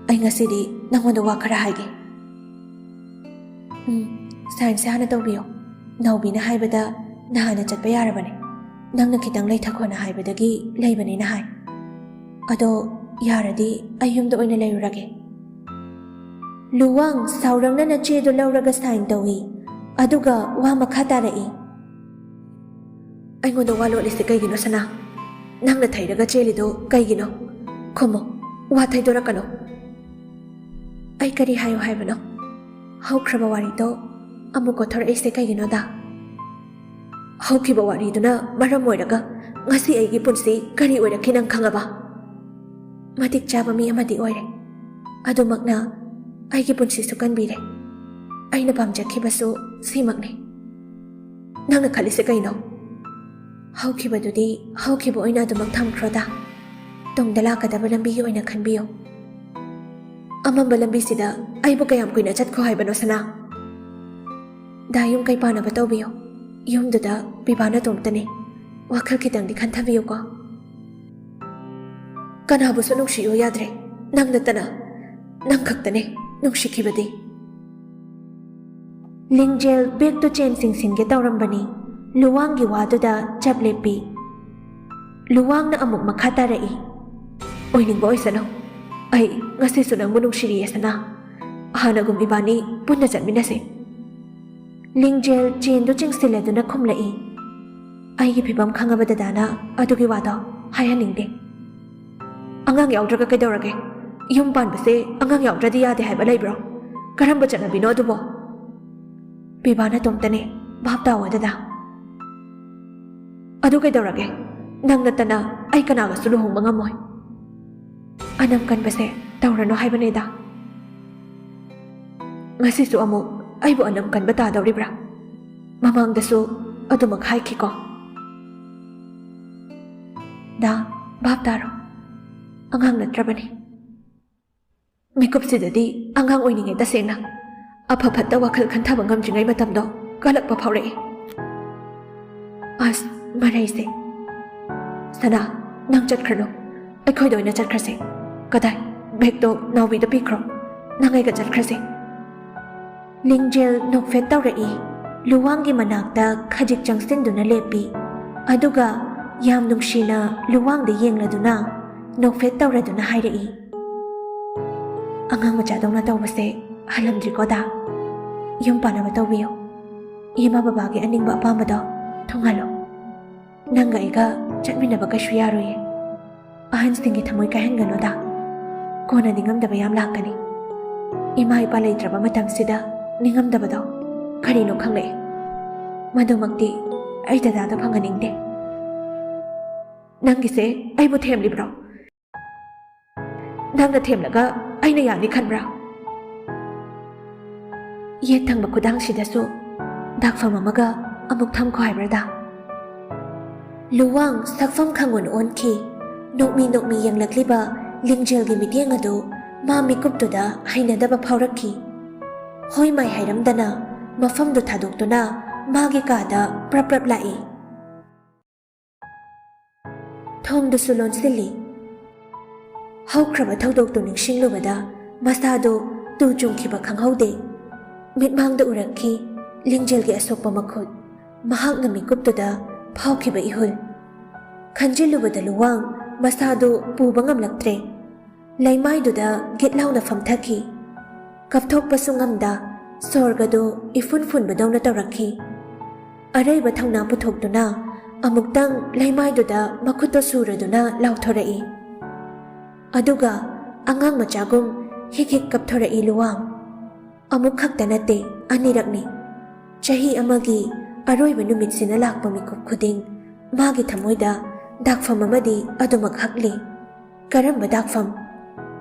ꯑꯩ ꯉꯁꯤꯗꯤ ꯅꯪꯉꯣꯟꯗ ꯋꯥ ꯈꯔ ꯍꯥꯏꯒꯦ꯫ ꯎꯝ, ꯁꯥꯏꯟꯁꯦ ꯍꯥꯟꯅ ꯇꯧꯕꯤꯌꯣ꯫ ꯅꯥꯎꯕꯤꯅ ꯍꯥꯏꯕꯗ ꯅꯍꯥꯟꯅ ꯆꯠꯄ ꯌꯥꯔꯕꯅꯦ꯫ ꯅꯪꯅ ꯈꯤꯇꯪ ꯂꯩꯊꯈꯣꯅ ꯍꯥꯏꯕꯗꯒꯤ ꯂꯩꯕꯅꯦꯅ ꯍꯥꯏ꯫ ꯑꯗꯣ ꯌꯥꯔꯗꯤ ꯑꯩ ꯌꯨꯝꯗ ꯑꯣꯏꯅ ꯂꯩꯔꯨꯔꯒꯦ꯫ ꯂꯨꯋꯥꯡ ꯁꯥꯎꯔꯪꯅꯅ ꯆꯦꯗꯨ ꯂꯧꯔꯒ ꯁꯥꯏꯟ ꯇꯧꯏ, ꯑꯗꯨꯒ ꯋꯥ ꯃꯈꯥ ꯇꯥꯔꯛꯏ꯫ ꯑꯩꯉꯣꯟꯗ ꯋꯥ ꯂꯣꯠꯂꯤꯁꯦ ꯀꯩꯒꯤꯅꯣ, ꯁꯅꯥ? ꯅꯪꯅ ꯊꯩꯔꯒ ꯆꯦꯜꯂꯤꯗꯣ ꯀꯩꯒꯤꯅꯣ? ꯈꯨꯝꯃꯣ, ꯋꯥ ꯊꯩꯗꯣꯔꯛꯀꯅꯣ꯫ ꯑꯩ ꯀꯔꯤ ꯍꯥꯏꯌꯨ ꯍꯥꯏꯕꯅꯣ? ꯍꯧꯈ꯭ꯔꯕ ꯋꯥꯔꯤꯗꯣ ꯑꯃꯨꯛ ꯀꯣꯊꯣꯔꯛꯏꯁꯦ ꯀꯩꯒꯤꯅꯣꯗ? ꯍꯧꯈꯤꯕ ꯋꯥꯔꯤꯗꯨꯅ ꯃꯔꯝ ꯑꯣꯏꯔꯒ ꯉꯁꯤ ꯑꯩꯒꯤ ꯄꯨꯟꯁꯤ ꯀꯔꯤ ꯑꯣꯏꯔꯛꯈꯤ ꯅꯪ ꯈꯪꯉꯕ? ꯃꯇꯤꯛ ꯆꯥꯕ ꯃꯤ ꯑꯃꯗꯤ ꯑꯣꯏꯔꯦ꯫ ꯑꯗꯨꯃꯛꯅ ꯑꯩꯒꯤ ꯄꯨꯟꯁꯤꯁꯨ ꯀꯟꯕꯤꯔꯦ꯫ ꯑꯩꯅ ꯄꯥꯝꯖꯈꯤꯕꯁꯨ ꯁꯤꯃꯛꯅꯤ꯫ ꯅꯪꯅ ꯈꯜꯂꯤꯁꯦ ꯀꯩꯅꯣ? ꯍꯧꯈꯤꯕꯗꯨꯗꯤ ꯍꯧꯈꯤꯕ ꯑꯣꯏꯅ ꯑꯗꯨꯃꯛ ꯊꯝꯈ꯭ꯔꯣꯗ꯫ ꯇꯨꯡꯗ ꯂꯥꯛꯀꯗꯕ ꯂꯝꯕꯤꯒꯤ ꯑꯣꯏꯅ ꯈꯟꯕꯤꯌꯨ꯫ ꯑꯃꯝꯕ ꯂꯝꯕꯤꯁꯤꯗ ꯑꯩꯕꯨ ꯀꯌꯥꯝ ꯀꯨꯏꯅ ꯆꯠꯈꯣ ꯍꯥꯏꯕꯅꯣ, ꯁꯅꯥ? ꯗꯥ, ꯌꯨꯝ ꯀꯩ ꯄꯥꯟꯅꯕ ꯇꯧꯕꯤꯌꯨ꯫ ꯌꯨꯝꯗꯨꯗ ꯕꯤꯕꯥ ꯅꯇꯣꯝꯇꯅꯤ꯫ ꯋꯥꯈꯜ ꯈꯤꯇꯪꯗꯤ ꯈꯟꯊꯕꯤꯌꯨꯀꯣ꯫ ꯀꯅꯥꯕꯨꯁꯨ ꯅꯨꯡꯁꯤꯌꯨ ꯌꯥꯗ꯭ꯔꯦ, ꯅꯪ ꯅꯠꯇꯅ꯫ ꯅꯪ ꯈꯛꯇꯅꯦ ꯅꯨꯡꯁꯤꯈꯤꯕꯗꯤ꯫ ꯂꯤꯡꯖꯦꯜ ꯕꯦꯛꯇꯨ ꯆꯦꯟ ꯆꯤꯡꯁꯤꯟꯒꯦ ꯇꯧꯔꯝꯕꯅꯤ, ꯂꯨꯋꯥꯡꯒꯤ ꯋꯥꯗꯨꯗ ꯆꯞ ꯂꯦꯞꯄꯤ꯫ ꯂꯨꯋꯥꯡꯅ ꯑꯃꯨꯛ ꯃꯈꯥ ꯇꯥꯔꯛꯏ꯫ ꯑꯣꯏꯅꯤꯡꯕ ꯑꯣꯏꯁꯅꯨ, ꯑꯩ ꯉꯁꯤꯁꯨ ꯅꯪꯕꯨ ꯅꯨꯡꯁꯤꯔꯤꯌꯦ ꯁꯅꯥ꯫ ꯍꯥꯟꯅꯒꯨꯝ ꯏꯕꯥꯅꯤ ꯄꯨꯟꯅ ꯆꯠꯃꯤꯟꯅꯁꯤ꯫ ꯂꯤꯡꯖꯦꯜ ꯆꯦꯟꯗꯨ ꯆꯤꯡꯁꯤꯜꯂꯗꯨꯅ ꯈꯨꯝꯂꯛꯏ꯫ ꯑꯩꯒꯤ ꯐꯤꯚꯝ ꯈꯪꯉꯕ ꯗꯗꯥꯅ ꯑꯗꯨꯒꯤ ꯋꯥꯗꯣ ꯍꯥꯏꯍꯟꯅꯤꯡꯗꯦ꯫ ꯑꯉꯥꯡ ꯌꯥꯎꯗ꯭ꯔꯒ ꯀꯩꯗꯧꯔꯒꯦ? ꯌꯨꯝ ꯄꯥꯟꯕꯁꯦ ꯑꯉꯥꯡ ꯌꯥꯎꯗ꯭ꯔꯗꯤ ꯌꯥꯗꯦ ꯍꯥꯏꯕ ꯂꯩꯕ꯭ꯔꯣ? ꯀꯔꯝꯕ ꯆꯠꯅꯕꯤꯅꯣ ꯑꯗꯨꯕꯣ? ꯕꯤꯕꯥ ꯅꯇꯣꯝꯇꯅꯦ, ꯚꯥꯞ ꯇꯥꯎꯑꯣ ꯗꯗꯥ꯫ ꯑꯗꯨ ꯀꯩꯗꯧꯔꯒꯦ? ꯅꯪ ꯅꯠꯇꯅ ꯑꯩ ꯀꯅꯥꯒꯁꯨ ꯂꯨꯍꯣꯡꯕ ꯉꯝꯃꯣꯏ꯫ ꯑꯅꯝ ꯀꯟꯕꯁꯦ ꯇꯧꯔꯅꯨ ꯍꯥꯏꯕꯅꯦꯗ꯫ ꯉꯁꯤꯁꯨ ꯑꯃꯨꯛ ꯑꯩꯕꯨ ꯑꯅꯝ ꯀꯟꯕ ꯇꯥꯗꯧꯔꯤꯕ꯭ꯔꯥ? ꯃꯃꯥꯡꯗꯁꯨ ꯑꯗꯨꯃꯛ ꯍꯥꯏꯈꯤꯀꯣ꯫ ꯗꯥ, ꯚꯥꯞ ꯇꯥꯔꯣ꯫ ꯑꯉꯥꯡ ꯅꯠꯇ꯭ꯔꯕꯅꯤ꯫ ꯃꯤꯀꯨꯞꯁꯤꯗꯗꯤ ꯑꯉꯥꯡ ꯑꯣꯏꯅꯤꯡꯉꯦ ꯇꯁꯦꯡꯅ꯫ ꯑꯐ ꯐꯠꯇ ꯋꯥꯈꯜ ꯈꯟꯊꯕ ꯉꯝꯗ꯭ꯔꯤꯉꯩ ꯃꯇꯝꯗꯣ ꯀꯜꯂꯛꯄ ꯐꯥꯎꯔꯛꯏ꯫ ꯑꯁ, ꯃꯔꯩꯁꯦ꯫ ꯁꯅꯥ, ꯅꯪ ꯆꯠꯈ꯭ꯔꯅꯨ꯫ ꯑꯩꯈꯣꯏꯗ ꯑꯣꯏꯅ ꯆꯠꯈ꯭ꯔꯁꯦ꯫ ꯀꯗꯥꯏ? ꯕꯦꯒꯇꯣ ꯅꯥꯎꯕꯤꯗ ꯄꯤꯈ꯭ꯔꯣ, ꯅꯪ ꯑꯩꯒ ꯆꯠꯈ꯭ꯔꯁꯦ꯫ ꯂꯤꯡꯖꯦꯜ ꯅꯣꯛꯐꯦꯠ ꯇꯧꯔꯛꯏ꯫ ꯂꯨꯋꯥꯡꯒꯤ ꯃꯅꯥꯛꯇ ꯈꯖꯤꯛ ꯆꯪꯁꯤꯟꯗꯨꯅ ꯂꯦꯞꯄꯤ꯫ ꯑꯗꯨꯒ ꯌꯥꯝ ꯅꯨꯡꯁꯤꯅ ꯂꯨꯋꯥꯡꯗ ꯌꯦꯡꯂꯗꯨꯅ ꯅꯣꯛꯐꯦꯠ ꯇꯧꯔꯗꯨꯅ ꯍꯥꯏꯔꯛꯏ, "ꯑꯉꯥꯡ ꯃꯆꯥꯗꯧꯅ ꯇꯧꯕꯁꯦ ꯍꯜꯂꯝꯗ꯭ꯔꯤꯀꯣ ꯗꯥ꯫ ꯌꯨꯝ ꯄꯥꯟꯅꯕ ꯇꯧꯕꯤꯌꯨ꯫ ꯏꯃꯥ ꯕꯕꯥꯒꯤ ꯑꯅꯤꯡꯕ ꯑꯄꯥꯝꯕꯗꯣ ꯊꯨꯡꯍꯜꯂꯣ꯫ ꯅꯪꯒ ꯑꯩꯒ ꯆꯠꯃꯤꯟꯅꯕ ꯀꯩꯁꯨ ꯌꯥꯔꯣꯏꯌꯦ꯫ ꯑꯍꯟꯁꯤꯡꯒꯤ ꯊꯃꯣꯏ ꯀꯥꯏꯍꯟꯒꯅꯨꯗ꯫ ꯀꯣꯟꯅ ꯅꯤꯡꯉꯝꯗꯕ ꯌꯥꯝ ꯂꯥꯛꯀꯅꯤ꯫ ꯏꯃꯥ ꯏꯄꯥ ꯂꯩꯇ꯭ꯔꯕ ꯃꯇꯝꯁꯤꯗ ꯅꯤꯡꯉꯝꯗꯕꯗꯣ ꯀꯔꯤꯅꯣ ꯈꯪꯂꯛꯑꯦ꯫ ꯃꯗꯨꯃꯛꯇꯤ ꯑꯩ ꯗꯗꯥꯗ ꯐꯪꯍꯟꯅꯤꯡꯗꯦ꯫" "ꯅꯪꯒꯤꯁꯦ ꯑꯩꯕꯨ ꯊꯦꯝꯂꯤꯕ꯭ꯔꯣ? ꯅꯪꯅ ꯊꯦꯝꯂꯒ ꯑꯩꯅ ꯌꯥꯅꯤ ꯈꯟꯕ꯭ꯔꯥ?" ꯌꯦꯠ ꯊꯪꯕ ꯈꯨꯗꯥꯡꯁꯤꯗꯁꯨ ꯗꯥꯛꯐꯝ ꯑꯃꯒ ꯑꯃꯨꯛ ꯊꯝꯈꯣ ꯍꯥꯏꯕ꯭ꯔꯥ ꯗꯥ? ꯂꯨꯋꯥꯡ ꯁꯛꯐꯝ ꯈꯪꯑꯣꯟ ꯑꯣꯟꯈꯤ꯫ ꯅꯣꯛꯃꯤ ꯅꯣꯛꯃꯤ ꯌꯦꯡꯂꯛꯂꯤꯕ ꯂꯤꯡꯖꯦꯜꯒꯤ ꯃꯤꯠꯌꯦꯡ ꯑꯗꯨ ꯃꯥ ꯃꯤꯀꯨꯞꯇꯨꯗ ꯍꯩꯅꯗꯕ ꯐꯥꯎꯔꯛꯈꯤ꯫ ꯍꯣꯏ ꯃꯥꯏ ꯍꯥꯏꯔꯝꯗꯅ ꯃꯐꯝꯗꯨ ꯊꯥꯗꯣꯛꯇꯨꯅ ꯃꯥꯒꯤ ꯀꯥꯗ ꯄ꯭ꯔꯞ ꯄ꯭ꯔꯞ ꯂꯥꯛꯏ꯫ ꯊꯣꯡꯗꯨꯁꯨ ꯂꯣꯟꯁꯤꯜꯂꯤ꯫ ꯍꯧꯈ꯭ꯔꯕ ꯊꯧꯗꯣꯛꯇꯨ ꯅꯤꯡꯁꯤꯡꯂꯨꯕꯗ ꯃꯁꯥꯗꯨ ꯇꯨ ꯆꯨꯡꯈꯤꯕ ꯈꯪꯍꯧꯗꯦ꯫ ꯃꯤꯠꯃꯥꯡꯗ ꯎꯔꯛꯈꯤ ꯂꯤꯡꯖꯦꯜꯒꯤ ꯑꯁꯣꯛꯄ ꯃꯈꯨꯠ, ꯃꯍꯥꯛꯅ ꯃꯤꯀꯨꯞꯇꯨꯗ ꯐꯥꯎꯈꯤꯕ ꯏꯍꯨꯜ꯫ ꯈꯟꯖꯤꯜꯂꯨꯕꯗ ꯂꯨꯋꯥꯡ ꯃꯁꯥꯗꯨ ꯄꯨꯕ ꯉꯝꯂꯛꯇ꯭ꯔꯦ꯫ ꯂꯩꯃꯥꯏꯗꯨꯗ ꯒꯤꯠ ꯂꯥꯎꯅ ꯐꯝꯊꯈꯤ꯫ ꯀꯞꯊꯣꯛꯄꯁꯨ ꯉꯝꯗ ꯁꯣꯔꯒꯗꯨ ꯏꯐꯨꯟ ꯐꯨꯟꯕꯗꯧꯅ ꯇꯧꯔꯛꯈꯤ꯫ ꯑꯔꯩꯕ ꯊꯧꯅꯥ ꯄꯨꯊꯣꯛꯇꯨꯅ ꯑꯃꯨꯛꯇꯪ ꯂꯩꯃꯥꯏꯗꯨꯗ ꯃꯈꯨꯠꯇꯣ ꯁꯨꯔꯗꯨꯅ ꯂꯥꯎꯊꯣꯔꯛꯏ꯫ ꯑꯗꯨꯒ ꯑꯉꯥꯡ ꯃꯆꯥꯒꯨꯝ ꯍꯤꯛ ꯍꯤꯛ ꯀꯞꯊꯣꯔꯛꯏ ꯂꯨꯋꯥꯡ꯫ ꯑꯃꯨꯛ ꯈꯛꯇ ꯅꯠꯇꯦ, ꯑꯅꯤꯔꯛꯅꯤ꯫ ꯆꯍꯤ ꯑꯃꯒꯤ ꯑꯔꯣꯏꯕ ꯅꯨꯃꯤꯠꯁꯤꯅ ꯂꯥꯛꯄ ꯃꯤꯀꯨꯞ ꯈꯨꯗꯤꯡ ꯃꯥꯒꯤ ꯊꯃꯣꯏꯗ ꯗꯥꯛꯐꯝ ꯑꯃꯗꯤ ꯑꯗꯨꯃꯛ ꯍꯛꯂꯤ꯫ ꯀꯔꯝꯕ ꯗꯥꯛꯐꯝ?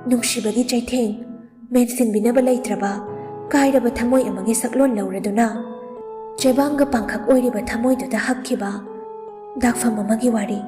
ꯅꯨꯡꯁꯤꯕꯒꯤ ꯆꯩꯊꯦꯡ, ꯃꯦꯟꯁꯤꯟꯕꯤꯅꯕ ꯂꯩꯇ꯭ꯔꯕ, ꯀꯥꯏꯔꯕ ꯊꯃꯣꯏ ꯑꯃꯒꯤ ꯁꯛꯂꯣꯟ ꯂꯧꯔꯗꯨꯅ ꯆꯦꯕꯥꯡꯒ ꯄꯥꯡꯈꯛ ꯑꯣꯏꯔꯤꯕ ꯊꯃꯣꯏꯗꯨꯗ ꯍꯛꯈꯤꯕ ꯗꯥꯛꯐꯝ ꯑꯃꯒꯤ ꯋꯥꯔꯤ꯫